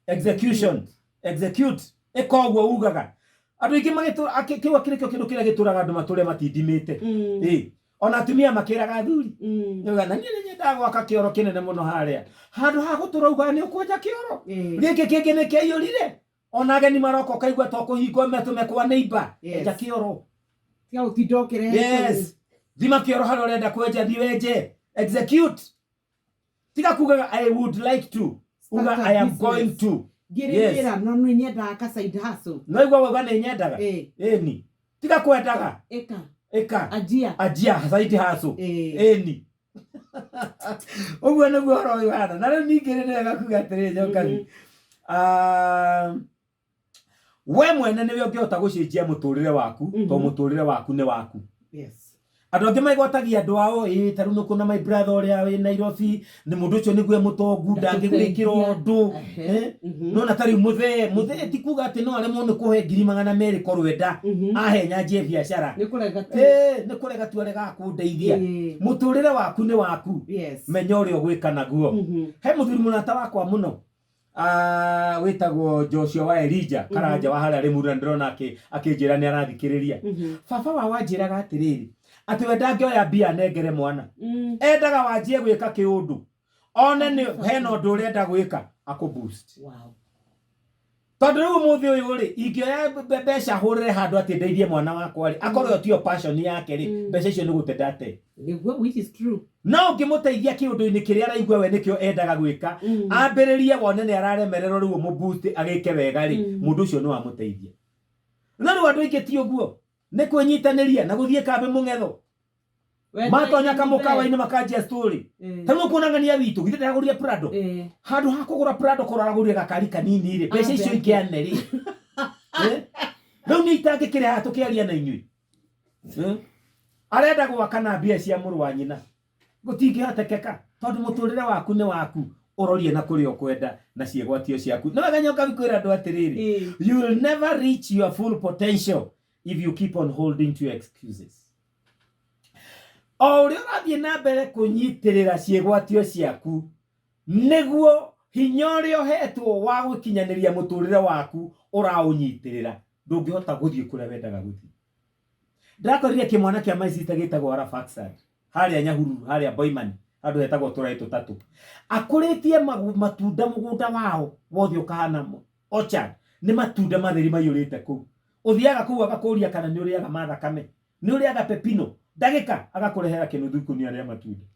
Execution. Execute. Ĩka ũguo ugaga. Andũ aingĩ magĩtũra kĩu akĩrĩ kĩo kĩndũ kĩrĩa gĩtũraga andũ matũre matindimĩte. Ĩĩ. Ona atumia makĩraga athuri. Nĩuga na niĩ nĩ nyendaga gwaka kĩoro kĩnene mũno harĩa. Handũ ha gũtũra ugaga nĩ ũkwenja kĩoro. Gĩkĩ kĩngĩ nĩ kĩaiyũrire. Ona ageni maroka ũkaigua to kũhingwo metũme kwa neighbor. Yes. Enja kĩoro. Tiga gũtinda ũkĩrehe. Yes. Thima kĩoro harĩa ũrenda kwenja thiĩ wenje. Execute. Tiga kugaga I would like to. Uga Start a I am business. going to. Ngĩrĩ wĩra no nĩ nyendaga ka side hustle. No igua wauga nĩ nyendaga. Ĩni. Tiga kwendaga. Ĩka. Ĩka. Anjia. Anjia side hustle. Ĩni. Ũguo nĩguo ũhoro ũyũ ũhana. Na rĩu ningĩ nĩ wega kuga atĩrĩrĩ Njokabi. We mwene nĩwe ũngĩhota gũcenjia mũtũrĩre waku, tondũ mũtũrĩre waku nĩ waku. Yes. Andũ angĩ maigwatagia andũ ao, ĩĩ ta rĩu nĩ ũkuona my brother ũrĩa wĩ Nairobi, nĩ mũndũ ũcio nĩguo mũtongu, ndangĩgwĩkĩra ũndũ. Nona ta rĩu mũthee ti kuga atĩ no aremwo nĩ kũhe 200,000 korwo enda, ahe nyanjie biacara. Nĩ kũrega tu. Ĩĩ, nĩ kũrega tu aregaga kũndeithia. Mũtũrĩre waku nĩ waku. Yes. Menya ũrĩa ũgwĩka naguo. He mũthuri mũrata wakwa mũno wĩtagwo Joshua wa Elijah Karanja wa harĩa Rĩmuru na ndĩrona akĩnjĩra nĩ arathikĩrĩria. Baba wao anjĩraga atĩrĩrĩ, atĩ we ndangĩoya mbia anengere mwana. Endaga wanjie gwĩka kĩũndũ. One nĩ hena ũndũ ũrenda gwĩka, akũ boost. Wow. Tondũ rĩu ũmũthĩ ũyũ rĩ, ingĩoya mbeca hũrĩre handũ atĩ ndeithie mwana wakwa rĩ, akorwo ĩyo tiyo passion yake rĩ, mbeca icio nĩ gũte ndate. Nĩguo, which is true. No ũngĩmũteithia kĩũndũ-inĩ kĩrĩa araigua we nĩkĩo endaga gwĩka, ambĩrĩrie wone nĩ araremererwo rĩu ũmũ-boost agĩke wega rĩ, mũndũ ũcio nĩ wamũteithia. No rĩu andũ aingĩ ti ũguo, nĩ kwĩnyitanĩria na gũthiĩ kambĩ mũng'etho. Matonya kamũkawa-inĩ makanjia story. Ta rĩu ũkuona ng'ania witũ, githĩ ndaragũrire Prado? Handũ ha kũgũra Prado korwo aragũrire gakari kanini rĩ, mbeca icio ingĩane rĩ. Eh? Rĩu niĩ itangĩkĩrĩ haha tũkĩaria na inyuĩ. Eh? Arenda gwaka na mbia cia mũrũ wa nyina. Gũtingĩhotekeka tondũ mũtũrĩre waku nĩ waku ũrorie na kũrĩa ũkwenda na ciĩgwatio ciaku. Nĩ wega nyoka kwĩra andũ atĩrĩrĩ, you will never reach your full potential if you keep on holding to your excuses. O ũrĩa ũrathiĩ na mbere kũnyitĩrĩra ciĩgwatio ciaku, nĩguo hinya ũrĩa ũhetwo wa gũkinyanĩria mũtũrĩre waku ũraũnyitĩrĩra, ndũngĩhota gũthiĩ kũrĩa wendaga gũthiĩ. Ndĩrakorire kĩmwana kĩa my sister gĩtagwo Arafakshad harĩa Nyahururu, harĩa Boimani, handũ hetagwo tũraĩ tũtatũ. Akũrĩtie matunda mũgũnda wao wothe ũkahana orchard, nĩ matunda matheri maiyũrĩte kũu. Ũthiaga kũu agakũria kana nĩ ũrĩaga ma thakame, nĩ ũrĩaga pepino, ndagĩka agakũrehera kĩnuthu ikũnia rĩa matunda.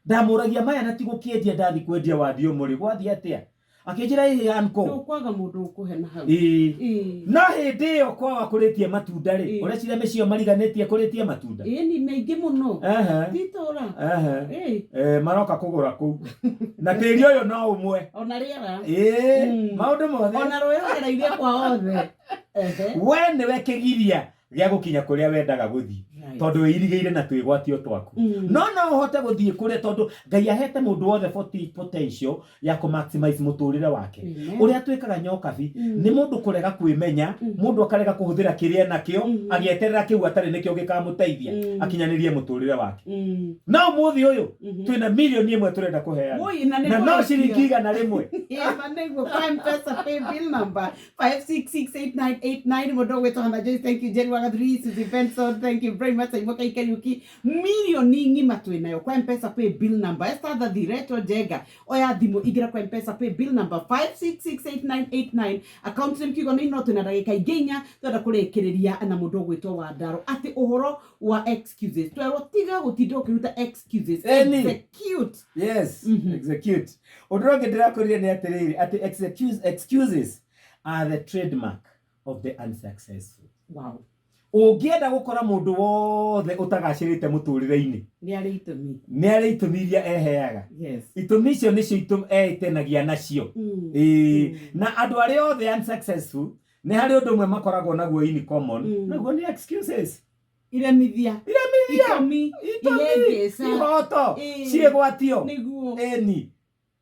Ndamũragia maya na ti gũkĩendia ndathi kwendia wathiĩ ũmũrĩ gwathiĩ atĩa? Akĩnjĩra ĩhĩ uncle. Ndũkwaga mũndũ ũkũhe na hau. Ĩĩ. Ĩĩ. No hĩndĩ ĩyo kwao akũrĩtie matunda rĩ, Ĩĩ. ũreciria mĩciĩ ĩyo mariganĩtie ĩkũrĩtie matunda? Ĩĩ ni maingĩ mũno. Ehe. Ti itũra. Ehe. Ĩĩ. Eh, maroka kũgũra kũu. Na tĩri ũyũ no ũmwe. Ona rĩera. Ĩĩ. Maũndũ mothe. Ona rũĩ rũgereirie kwa othe. Ehe. We nĩwe kĩgiria gĩa gũkinya kũrĩa wendaga gũthiĩ. Right. Tondũ wĩirigĩire na twĩgwatio twaku. No no ũhote gũthiĩ kũrĩa tondũ Ngai ahete mũndũ wothe potential ya kũ maximize mũtũrĩre wake. Amen. Ũrĩa twĩkaga nyokabi nĩ mũndũ kũrega kwĩmenya, mũndũ akarega kũhũthĩra kĩrĩa enakĩo, agĩeterera kĩu atarĩ nĩkĩo gĩkamũteithia akinyanĩrie mũtũrĩre wake. No ũmũthĩ ũyũ twĩna mirioni ĩmwe tũrenda kũheana. Woi, na nĩ Na no kũrĩkia. ciringi 100. Ĩĩ, ma nĩguo kwa M-Pesa pay bill number 5668989 mũndũ ũgwĩtwo Hannah Joyce, thank you Jerry Wagathiri, Suzy Benson, thank you very much Aimũ Kaikariũki, mirioni ng'ima twĩnayo kwa M-Pesa pay bill number. Esther Thathi, Reto Njenga, oya thimũ ingĩra kwa M-Pesa pay bill number 5668989 account name kiugo nĩ ino twĩna ndagĩka ingĩ inya twenda kũrĩkĩrĩria na mũndũ ũgwĩtwo Wandaro atĩ ũhoro wa excuses twerwo tiga gũtinda ũkĩruta excuses Eni. execute. Yes, execute. Ũndũ ũrĩa ũngĩ ndĩrakorire nĩ atĩrĩrĩ, atĩ excuses are the trademark of the unsuccessful. Wow. Ũngĩenda gũkora mũndũ wothe ũtagacĩrĩte mũtũrĩre-inĩ, Nĩ arĩ itũmi. nĩ arĩ itũmi iria eheaga. Yes. Itũmi icio nĩcio eĩtenagia nacio. Ĩĩ. Na andũ arĩa othe unsuccessful, nĩ harĩ ũndũ ũmwe makoragwo naguo in common, naguo nĩ excuses. Iremithia. Iremithia. Itũmi. Itũmi. Ihĩngĩca. Ihoto. Ĩĩ. Ciĩgwatio. Nĩguo. Ĩni.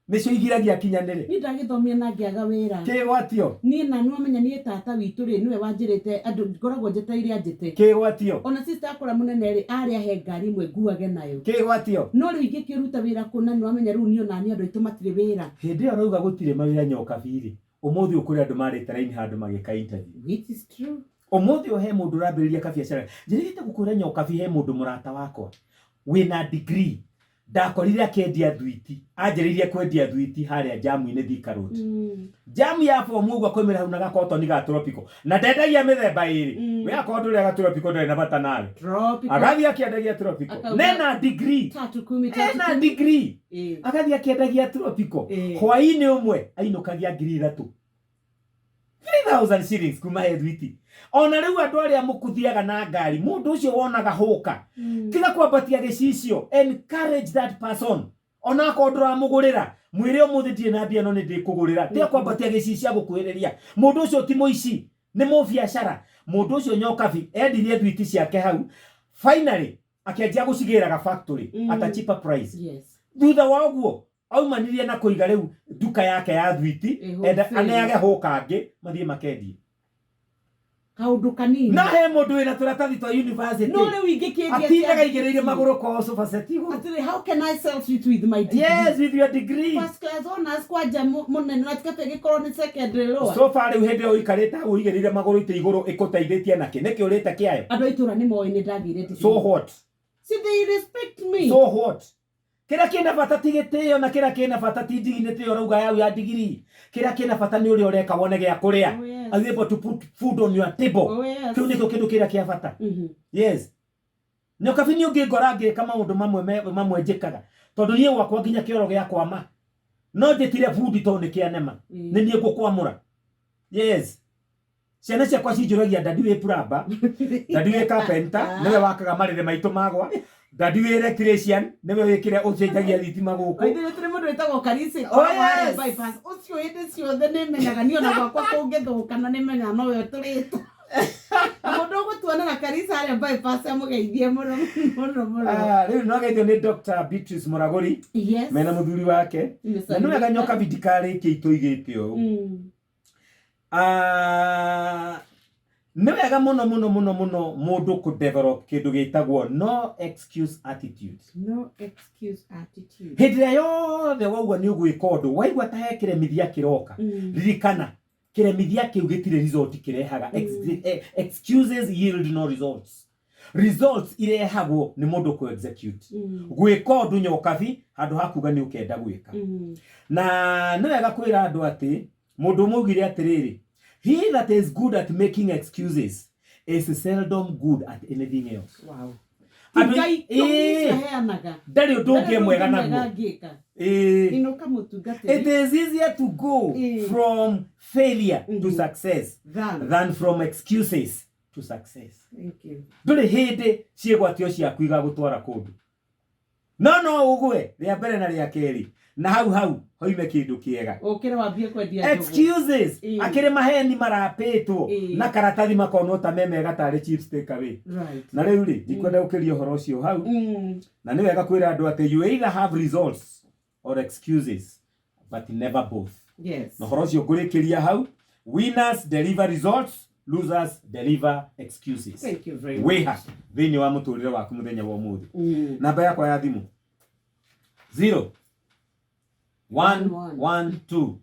Nĩcio igiragia kinyanĩre. Niĩ ndagĩthomia na ngĩaga wĩra. Kĩgwatio. Niĩ na nĩwamenya niĩ tata witũ rĩ nĩwe wanjĩrĩte andũ ngoragwo njetereire anjĩte. Kĩgwatio. Ona sister akũra mũnene rĩ arĩ ahe ngari ĩmwe nguage nayo. Kĩgwatio. No rĩu ingĩkĩruta wĩra kũ na nĩwamenya rĩu niĩ ona niĩ andũ aitũ matirĩ wĩra. Hĩndĩ ĩyo ũrauga gũtirĩ mawĩra nyokabi rĩ, ũmũthĩ ũyũ kũrĩ andũ marĩte raini handũ magĩka interview. Which is true. Ũmũthĩ ũyũ he mũndũ ũrambĩrĩria kabiacara. Njĩrĩgĩte gũkwĩra nyokabi he mũndũ mũrata wakwa wĩna degree ndakorire akĩendia thwiti, anjĩrĩirie kwendia thwiti harĩa jamu-inĩ Thika Road. Jamu ya bomu ũguo akoimĩra hau na gakotoni ga tropical. Na ndendagia mĩthemba ĩrĩ. We akorwo ndũrĩaga tropical ndũrĩ na bata nawe. Tropical. Agathiĩ akĩendagia tropical. Akauga- Nena degree. Tatu kumi, tatu Ena kumi. degree. Ĩĩ. Agathiĩ akĩendagia tropical. Ĩĩ. Hwaĩ-inĩ ũmwe ainũkagia 3,000. 3,000 shillings kuma he thwiti. Ona rĩu andũ arĩa mũkũthiaga na ngari, mũndũ ũcio wonaga hũka, tiga kwambatia gĩcicio, encourage that person. Ona akorwo ndũramũgũrĩra, mwĩre ũmũthĩ ndirĩ na mbia no nĩ ndĩkũgũrĩra. Tiga kwambatia gĩcicio agũkuhĩrĩria. Mũndũ ũcio ti mũici, nĩ mũbiacara. Mũndũ ũcio nyokabi endirie thwiti ciake hau. Finally, akĩanjia gũcigĩraga factory at a cheaper price. Yes. Thutha wa ũguo, aumanirie na kũiga rĩu nduka yake ya thwiti, Ĩ, enda wholesale. aneage hũka angĩ mathiĩ makendie. Kaũndũ kanini. Na he mũndũ wĩna tũratathi twa university. No rĩu ingĩkĩendia Atindaga cia igĩrĩire thwiti. magũrũ kwa sofa set igũrũ. Atĩrĩ, how can I sell sweet with my degree? Yes, with your degree. First class honors kwanja mũnene na tikaba ĩgĩkorwo nĩ secondary lower. So far rĩu hĩndĩ ĩyo ũikarĩte hau ũigĩrĩire magũrũ itĩ igũrũ ĩkũteithĩtie nakĩ? Nĩkĩ ũrĩte kĩayo? Andũ a itũra nĩ moĩ nĩ ndagĩire degree. So what? See, they respect me. So what? Kĩrĩa kĩna bata ti gĩtĩo, na kĩrĩa kĩna bata ti ndigiri, nĩ tĩo ũrauga yau ya ndigiri. Kĩrĩa kĩna bata nĩ ũrĩa ũreka wone gĩa kũrĩa. Oh, yes. Are you able to put food on your table? Oh, yes. Kĩu nĩkĩo kĩndũ kĩrĩa kĩa bata. Yes, nyokabi nĩ ũngĩngora ngĩka maũndũ mamwe mamwe njĩkaga tondũ niĩ gwakwa nginya kĩoro gĩakwama no njĩtire bundi tondũ nĩ kĩanema, nĩ niĩ ngũkwamũra. Yes, ciana ciakwa cinjũragia, "Daddy wĩ plumber, daddy wĩ carpenter, nĩwe wakaga marĩrĩ maitũ magwa, daddy wĩ electrician, nĩwe wĩkĩre ũcenjagia thitima gũkũ." Oithĩ tũrĩ mũndũ wĩtagwo Karisi. Oh, yes. Bypass ũcio hĩndĩ ciothe nĩ menyaga niĩ ona gwakwa kũngĩthũka na nĩ menyaga nowe tũrĩtwo mũndũ ũgũtuonera Karisa harĩa bypass amũgeithie mũno mũno mũno. Ah, rĩu no geithio nĩ Dr. Beatrice Mũragũri mena mũthuri wake, na nĩ wega nyoka ndikarĩkie itũigĩte ũũ. Ah, nĩ wega mũno mũno mũno mũno mũndũ kũ develop kĩndũ gĩtagwo no excuse attitude. No excuse attitude. Hĩndĩ ĩrĩa yothe waugua nĩ ũgwĩka ũndũ, waigua ta he kĩremithia kĩroka, ririkana kĩremithia kĩu gĩtirĩ result kĩrehaga. Excuses yield no results. Results irehagwo nĩ mũndũ kũ execute, gwĩka ũndũ nyokabi handũ ha kuga nĩ ũkenda gwĩka. Na nĩ wega kwĩra andũ atĩ mũndũ ũmwe augire atĩrĩrĩ, "He that is good at making excuses is seldom good at anything else." Andũ- Ngai Ĩĩ, heanaga ndarĩ ũndũ ũngĩ mwega naguo. Angĩka. Ĩĩ. Inũka mũtungatĩri. It is easier to go from failure to success than than from excuses to success. Thank you. Ndũrĩ hĩndĩ ciĩgwatio ciaku igagũtwara kũndũ, no no ũgwe rĩa mbere na rĩa kerĩ, na hau hau hoime kĩndũ kĩega. Ũkĩre wambie kwendia njũgũ. Excuses akĩrĩ maheni marapĩtwo na karatathi makonwo ta me mega tarĩ chips take away. Na rĩu rĩ, ndikwenda gũkĩria ũhoro ũcio hau. Na nĩ wega kwĩra andũ atĩ you either have results or excuses, but never both. Na ũhoro ũcio ngũrĩkĩria hau: winners deliver results, losers deliver excuses. Thank you very much. Wĩha thĩinĩ wa mũtũrĩre waku mũthenya wa ũmũthĩ. Namba yakwa ya thimũ 0 1 1 2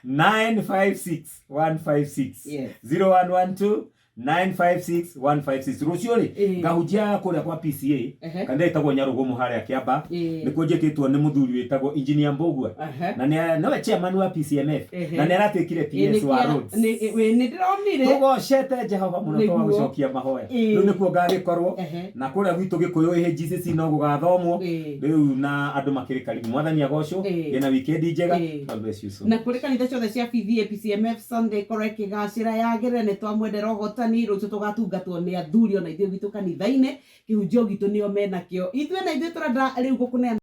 956 156. 0112 956 156. Rũciũ rĩ, ngahunjia kũrĩa kwa PCA, kanitha ĩtagwo Nyarũgũmũ harĩa Kĩamba. Nĩkuo njĩtĩtwo nĩ mũthuri wĩtagwo Engineer Mbũgua, na nĩwe chairman wa PCMF, na nĩ aratuĩkire PS wa roads. Nĩ ndĩronire. Tũgocete Jehova mũno twa gũcokia mahoya. Rĩu nĩkuo ngagĩkorwo, na kũrĩa gwitũ Gĩkũyũ AGCC no gũgathomwo rĩu, na andũ makĩrĩ karibu. Mwathani agocwo. Ngĩna weekend njega. God bless you so Na much. kũrĩ kanitha ciothe cia PVA PCMF, Sunday korwo ĩkĩgacĩra yagĩrĩre, nĩ twamwendera ũhotani. Rũciũ tũgatungatwo nĩ athuri ona ithuĩ gwitũ kanitha-inĩ, kĩhunjio gitũ nĩo menakĩo, ithuĩ na ithuĩ tũrenda rĩu gũkũneana.